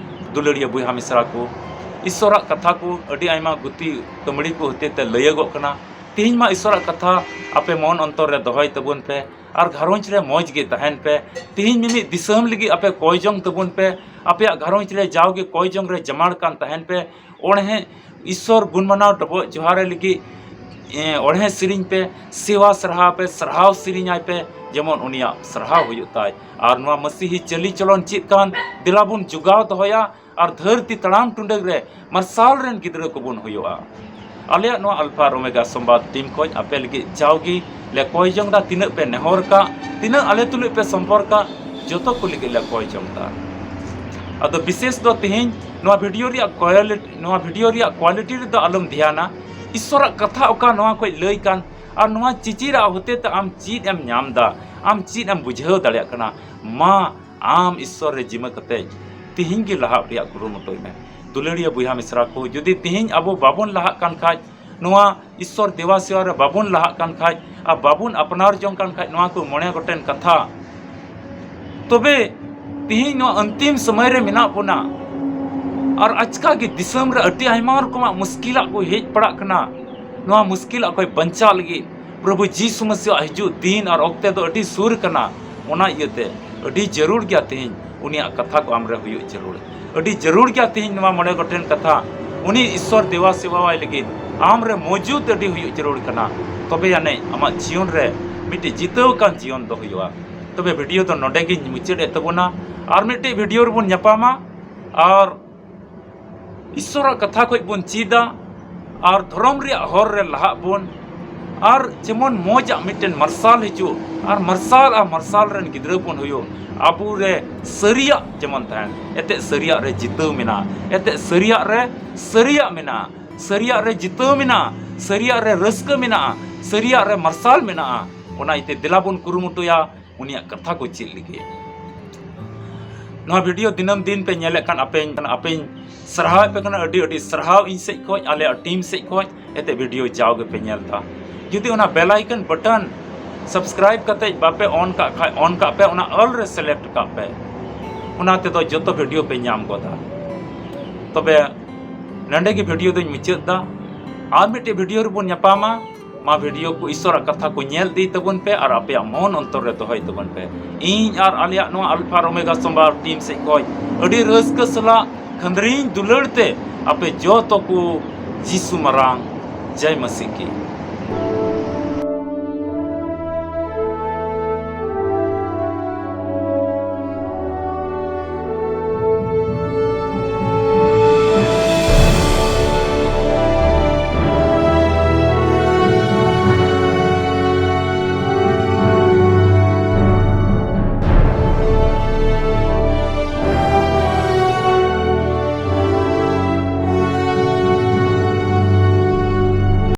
ᱫᱩᱞᱟᱹᱲᱤᱭᱟᱹ ᱵᱚᱭᱦᱟ ᱢᱤᱥᱨᱟ ᱠᱚ, ᱤᱥᱥᱚᱨᱟᱜ ᱠᱟᱛᱷᱟ ᱠᱚ ᱟᱹᱰᱤ ᱟᱭᱢᱟ ᱜᱩᱛᱤ ᱠᱟᱹᱢᱲᱤ ᱠᱚ ᱦᱚᱛᱮ ᱛᱮ ᱞᱟᱹᱭᱟᱹᱜᱚᱜ ᱠᱟᱱᱟ᱾ ᱛᱤᱦᱤᱧ ᱢᱟ ᱤᱥᱥᱚᱨᱟᱜ ᱠᱟᱛᱷᱟ ᱟᱯᱮ ᱢᱚᱱ ᱚᱱᱛᱚᱨ ᱨᱮ ᱫᱚᱦᱚᱭ ᱛᱟᱵᱚᱱ ᱯᱮ ᱟᱨ ᱜᱷᱟᱨᱚᱸᱡᱽ ᱨᱮ ᱢᱚᱡᱽ ᱜᱮ ᱛᱟᱦᱮᱱ ᱯᱮ᱾ ᱛᱤᱦᱤᱧ ᱢᱤᱢᱤᱫ ᱫᱤᱥᱚᱢ ᱞᱟᱹᱜᱤᱫ ᱟᱯᱮ ᱠᱚᱭ ᱡᱚᱝ ᱛᱟᱵᱚᱱ ᱯᱮ᱾ ᱟᱯᱮᱭᱟᱜ ᱜᱷᱟᱨᱚᱸᱡᱽ ᱨᱮ ᱡᱟᱣᱜᱮ ᱠᱚᱭ ᱡᱚᱝ ᱨᱮ ᱡᱟᱢᱟᱲ ᱠᱟᱱ ᱛᱟᱦᱮᱱ ᱯᱮ᱾ ᱚᱬᱦᱮ ᱤᱥᱥᱚᱨ ᱜᱩᱱ ᱢᱟᱱᱟᱣ ᱰᱚᱵᱚᱜ ᱡᱚᱦᱟᱨᱮ ᱞᱟᱹᱜᱤᱫ, ᱮ, ᱚᱬᱦᱮ ᱥᱮᱨᱮᱧ ᱯᱮ, ᱥᱮᱣᱟ ᱥᱟᱨᱦᱟᱣ ᱯᱮ, ᱥᱟᱨᱦᱟᱣ ᱥᱮᱨᱮᱧᱟᱭ ᱯᱮ, ᱡᱮᱢᱚᱱ ᱩᱱᱤᱭᱟᱜ ᱥᱟᱨᱦᱟᱣ ᱦᱩᱭᱩᱜ ᱛᱟᱭ᱾ ᱟᱨ ᱱᱚᱣᱟ ᱢᱟᱹᱥᱤᱦᱤ ᱪᱟᱹᱞᱤ ᱪᱚᱞᱚᱱ ᱪᱮᱫ ᱠᱟᱱ, ᱫᱮᱞᱟ ᱵᱚᱱ ᱡᱚᱜᱟᱣ ᱫᱚᱦᱚᱭᱟ ᱟᱨ ᱫᱷᱟᱹᱨᱛᱤ ᱛᱟᱲᱟᱢ ᱴᱩᱰᱟᱹᱜ ᱨᱮ ᱢᱟᱨᱥᱟᱞ ᱨᱮᱱ ᱜᱤᱫᱽᱨᱟᱹ ᱠᱚᱵᱚᱱ ᱦᱩᱭᱩᱜᱼᱟ᱾ ᱟᱞᱮᱭᱟᱜ ᱱᱚᱣᱟ ᱟᱞᱯᱷᱟ ᱟᱨ ᱳᱢᱮᱜᱟ ᱥᱚᱢᱵᱟᱫ ᱴᱤᱢ ᱠᱷᱚᱱ ᱟᱯᱮ ᱞᱟᱹᱜᱤᱫ ᱡᱟᱣᱜᱮ ᱞᱮ ᱠᱚᱭ ᱡᱚᱝ ᱫᱟ, ᱛᱤᱱᱟᱹᱜ ᱯᱮ ᱱᱮᱦᱚᱨ ᱠᱟᱜ, ᱛᱤᱱᱟᱹᱜ ᱟᱞᱮ ᱛᱩᱞᱩᱡ ᱯᱮ ᱥᱚᱢᱯᱚᱨᱠᱟ, ᱡᱚᱛᱚ ᱠᱚ ᱞᱟᱹᱜᱤᱫ ᱞᱮ ᱠᱚᱭ ᱡᱚᱝ ᱫᱟ᱾ ᱟᱫᱚ ᱵᱤᱥᱮᱥ ᱫᱚ ᱛᱮᱦᱮᱧ ᱱᱚᱣᱟ ᱵᱷᱤᱰᱤᱭᱳ ᱨᱮᱭᱟᱜ ᱠᱚᱭᱟᱞᱤᱴ-, ᱱᱚᱣᱟ ᱵᱷᱤᱰᱤᱭᱳ ᱨᱮᱭᱟᱜ ᱠᱣᱟᱞᱤᱴᱤ ᱨᱮᱫᱚ ᱟᱞᱚᱢ ᱫᱷᱮᱭᱟᱱᱟ᱾ ᱤᱥᱥᱚᱨᱟᱜ ᱠᱟᱛᱷᱟ ᱚᱠᱟ ᱱᱚᱣᱟ ᱠᱷᱚᱡ ᱞᱟᱹᱭ ᱠᱟᱱ ᱟᱨ ᱱᱚᱣᱟ ᱪᱤᱪᱤᱨᱟᱜ ᱦᱚᱛᱮ ᱛᱮ ᱟᱢ ᱪᱮᱫ ᱮᱢ ᱧᱟᱢ ᱫᱟ, ᱟᱢ ᱪᱮᱫ ᱮᱢ ᱵᱩᱡᱷᱟᱹᱣ ᱫᱟᱲᱮᱭᱟᱜ ᱠᱟᱱᱟ, ᱢᱟ ᱟᱢ ᱤᱥᱥᱚᱨ ᱨᱮ ᱡᱤᱢᱟᱹ ᱠᱟᱛᱮ ᱛᱤᱦᱤᱧ ᱜᱮ ᱞᱟᱦᱟᱜ ᱨᱮᱭᱟᱜ ᱠᱩᱨᱩᱢᱩᱴᱩᱭ ᱢᱮ᱾ ᱫᱩᱞᱟᱹᱲᱤᱭᱟᱹ ᱵᱚᱭᱦᱟ ᱢᱤᱥᱨᱟ ᱠᱚ, ᱡᱩᱫᱤ ᱛᱤᱦᱤᱧ ᱟᱵᱚ ᱵᱟᱵᱚᱱ ᱞᱟᱦᱟᱜ ᱠᱟᱱ ᱠᱷᱟᱡ, ᱱᱚᱣᱟ ᱤᱥᱥᱚᱨ ᱫᱮᱵᱟ ᱥᱮᱵᱟ ᱨᱮ ᱵᱟᱵᱚᱱ ᱞᱟᱦᱟᱜ ᱠᱟᱱ ᱠᱷᱟᱡ ᱟᱨ ᱵᱟᱵᱚᱱ ᱟᱯᱱᱟᱨ ᱡᱚᱝ ᱠᱟᱱ ᱠᱷᱟᱡ ᱱᱚᱣᱟ ᱠᱚ ᱢᱚᱬᱮ ᱜᱚᱴᱮᱱ ᱠᱟᱛᱷᱟ, ᱛᱚᱵᱮ ᱛᱤᱦᱤᱧ ᱱᱚᱣᱟ ᱚᱱᱛᱤᱢ ᱥᱚᱢᱚᱭ ᱨᱮ ᱢᱮᱱᱟᱜ ᱵᱚᱱᱟ᱾ ᱟᱨ ᱟᱪᱠᱟ ᱜᱮ ᱫᱤᱥᱚᱢ ᱨᱮ ᱟᱹᱰᱤ ᱟᱭᱢᱟ ᱨᱚᱠᱚᱢᱟᱜ ᱢᱩᱥᱠᱤᱞᱟᱜ ᱠᱚ ᱦᱮᱡ ᱯᱟᱲᱟᱜ ᱠᱟᱱᱟ᱾ ᱱᱚᱣᱟ ᱢᱩᱥᱠᱤᱞᱟᱜ ᱠᱷᱚᱱ ᱵᱟᱧᱪᱟᱣ ᱞᱟᱹᱜᱤᱫ ᱯᱨᱚᱵᱷᱩ ᱡᱤᱥᱩ ᱢᱟᱥᱤᱦᱟᱜ ᱦᱤᱡᱩᱜ ᱫᱤᱱ ᱟᱨ ᱚᱠᱛᱮ ᱫᱚ ᱟᱹᱰᱤ ᱥᱩᱨ ᱠᱟᱱᱟ᱾ ᱚᱱᱟ ᱤᱭᱟᱹᱛᱮ ᱟᱹᱰᱤ ᱡᱟᱹᱨᱩᱲ ᱜᱮᱭᱟ ᱛᱤᱦᱤᱧ ᱩᱱᱤᱭᱟᱜ ᱠᱟᱛᱷᱟ ᱠᱚ ᱟᱢ ᱨᱮ ᱦᱩᱭᱩᱜ ᱡᱟᱹᱨᱩᱲ᱾ ᱟᱹᱰᱤ ᱡᱟᱹᱨᱩᱲ ᱜᱮᱭᱟ ᱛᱤᱦᱤᱧ ᱱᱚᱣᱟ ᱢᱚᱬᱮ ᱜᱚᱴᱮᱱ ᱠᱟᱛᱷᱟ ᱩᱱᱤ ᱤᱥᱥᱚᱨ ᱫᱮᱵᱟ ᱥᱮᱵᱟᱣᱟᱭ ᱞᱟᱹᱜᱤᱫ ᱟᱢ ᱨᱮ ᱢᱚᱡᱩᱫ ᱟᱹᱰᱤ ᱦᱩᱭᱩᱜ ᱡᱟᱹᱨᱩᱲ ᱠᱟᱱᱟ᱾ ᱛᱚᱵᱮ ᱟᱹᱱᱤᱡ ᱟᱢᱟᱜ ᱡᱤᱭᱚᱱ ᱨᱮ ᱢᱤᱫᱴᱤᱡ ᱡᱤᱛᱟᱹᱣ ᱟᱠᱟᱱ ᱡᱤᱭᱚᱱ ᱫᱚ ᱦᱩᱭᱩᱜᱼᱟ᱾ ᱛᱚᱵᱮ ᱵᱷᱤᱰᱤᱭᱳ ᱫᱚ ᱱᱚᱰᱮ ᱜᱤᱧ ᱢᱩᱪᱟᱹᱫ ᱮᱫ ᱛᱟᱵᱚᱱᱟ᱾ ᱟᱨ ᱢᱤᱫᱴᱤᱡ ᱵᱷᱤᱰᱤᱭᱳ ᱨᱮᱵᱚᱱ ᱧᱟᱯᱟᱢᱟ᱾ ᱟᱨ ᱤᱥᱥᱚᱨᱟᱜ ᱠᱟᱛᱷᱟ ᱠᱷᱚᱡ ᱵᱚᱱ ᱪᱮᱫᱟ ᱟᱨ ᱫᱷᱚᱨᱚᱢ ᱨᱮᱭᱟᱜ ᱦᱚᱨ ᱨᱮ ᱞᱟᱦᱟᱜ ᱵᱚᱱ᱾ ᱟᱨ ᱡᱮᱢᱚᱱ ᱢᱚᱡᱟᱜ ᱢᱤᱫᱴᱮᱱ ᱢᱟᱨᱥᱟᱞ ᱦᱤᱡᱩᱜ, ᱟᱨ ᱢᱟᱨᱥᱟᱞ ᱟᱨ ᱢᱟᱨᱥᱟᱞ ᱨᱮᱱ ᱜᱤᱫᱽᱨᱟᱹ ᱵᱚᱱ ᱦᱩᱭᱩᱜ, ᱟᱵᱚ ᱨᱮ ᱥᱟᱹᱨᱤᱭᱟᱜ ᱡᱮᱢᱚᱱ ᱛᱟᱦᱮᱱ᱾ ᱮᱱᱛᱮᱫ ᱥᱟᱹᱨᱤᱭᱟᱜ ᱨᱮ ᱡᱤᱛᱟᱹᱣ ᱢᱮᱱᱟᱜᱼᱟ, ᱮᱱᱛᱮᱫ ᱥᱟᱹᱨᱤᱭᱟᱜ ᱨᱮ ᱥᱟᱹᱨᱤᱭᱟᱜ ᱢᱮᱱᱟᱜᱼᱟ, ᱥᱟᱹᱨᱤᱭᱟᱜ ᱨᱮ ᱡᱤᱛᱟᱹᱣ ᱢᱮᱱᱟᱜᱼᱟ, ᱥᱟᱹᱨᱤᱭᱟᱜ ᱨᱮ ᱨᱟᱹᱥᱠᱟᱹ ᱢᱮᱱᱟᱜᱼᱟ, ᱥᱟᱹᱨᱤᱭᱟᱜ ᱨᱮ ᱢᱟᱨᱥᱟᱞ ᱢᱮᱱᱟᱜᱼᱟ᱾ ᱚᱱᱟ ᱤᱭᱟᱹᱛᱮ ᱫᱮᱞᱟ ᱵᱚᱱ ᱠᱩᱨᱩᱢᱩᱴᱩᱭᱟ ᱩᱱᱤᱭᱟᱜ ᱠᱟᱛᱷᱟ ᱠᱚ ᱪᱮᱫ ᱞᱟᱹᱜᱤᱫ᱾ ᱱᱚᱣᱟ ᱵᱷᱤᱰᱤᱭᱳ ᱫᱤᱱᱟᱹᱢ ᱫᱤᱱ ᱯᱮ ᱧᱮᱞᱮᱫ ᱠᱟᱱ ᱟᱯᱮᱧ, ᱟᱯᱮᱧ ᱥᱟᱨᱦᱟᱣᱮᱫ ᱯᱮ ᱠᱟᱱᱟ᱾ ᱟᱹᱰᱤ ᱟᱹᱰᱤ ᱥᱟᱨᱦᱟᱣ ᱤᱧ ᱥᱮᱫ ᱠᱷᱚᱡ, ᱟᱞᱮᱭᱟᱜ ᱴᱤᱢ ᱥᱮᱫ ᱠᱷᱚᱡ, ᱮᱱᱛᱮ ᱵᱷᱤᱰᱤᱭᱳ ᱡᱟᱣ ᱜᱮᱯᱮ ᱧᱮᱞ ᱮᱫᱟ᱾ ᱡᱩᱫᱤ ᱚᱱᱟ bell icon button subscribe ᱠᱟᱛᱮ ᱵᱟᱯᱮ on ᱠᱟᱜ ᱠᱷᱟᱡ, on ᱠᱟᱜ ᱯᱮ, ᱚᱱᱟ all ᱨᱮ select ᱠᱟᱜ ᱯᱮ᱾ ᱚᱱᱟ ᱛᱮᱫᱚ ᱡᱚᱛᱚ ᱵᱷᱤᱰᱤᱭᱳ ᱯᱮ ᱧᱟᱢ ᱜᱚᱫᱟ᱾ ᱛᱚᱵᱮ ᱱᱚᱸᱰᱮ ᱜᱮ ᱵᱷᱤᱰᱤᱭᱳ ᱫᱚᱧ ᱢᱩᱪᱟᱹᱫ ᱮᱫᱟ᱾ ᱟᱨ ᱢᱤᱫᱴᱮᱡ ᱵᱷᱤᱰᱤᱭᱳ ᱨᱮᱵᱚᱱ ᱧᱟᱯᱟᱢᱟ᱾ ᱢᱟ ᱵᱷᱤᱰᱤᱭᱳ ᱠᱚ ᱤᱥᱥᱚᱨᱟᱜ ᱠᱟᱛᱷᱟ ᱠᱚ ᱧᱮᱞ ᱤᱫᱤᱭ ᱛᱟᱵᱚᱱ ᱯᱮ ᱟᱨ ᱟᱯᱮᱭᱟᱜ ᱢᱚᱱ ᱚᱱᱛᱚᱨ ᱨᱮ ᱫᱚᱦᱚᱭ ᱛᱟᱵᱚᱱ ᱯᱮ᱾ ᱤᱧ ᱟᱨ ᱟᱞᱮᱭᱟᱜ ᱱᱚᱣᱟ ᱟᱞᱯᱷᱟ ᱨᱳᱢᱮᱜᱟ ᱥᱳᱢᱵᱟᱨ ᱴᱤᱢ ᱥᱮᱫ ᱠᱷᱚᱡ ᱟᱹᱰᱤ ᱨᱟᱹᱥᱠᱟᱹ ᱥᱟᱞᱟᱜ ᱠᱷᱟᱹᱱᱫᱽᱨᱤᱧ ᱫᱩᱞᱟᱹᱲ ᱛᱮ ᱟᱯᱮ ᱡᱚᱛᱚ ᱠᱚ ᱡᱤᱥᱩ ᱢᱟᱨᱟᱝ ᱡᱟᱭ ᱢᱟᱹᱥᱤ ᱠᱤ᱾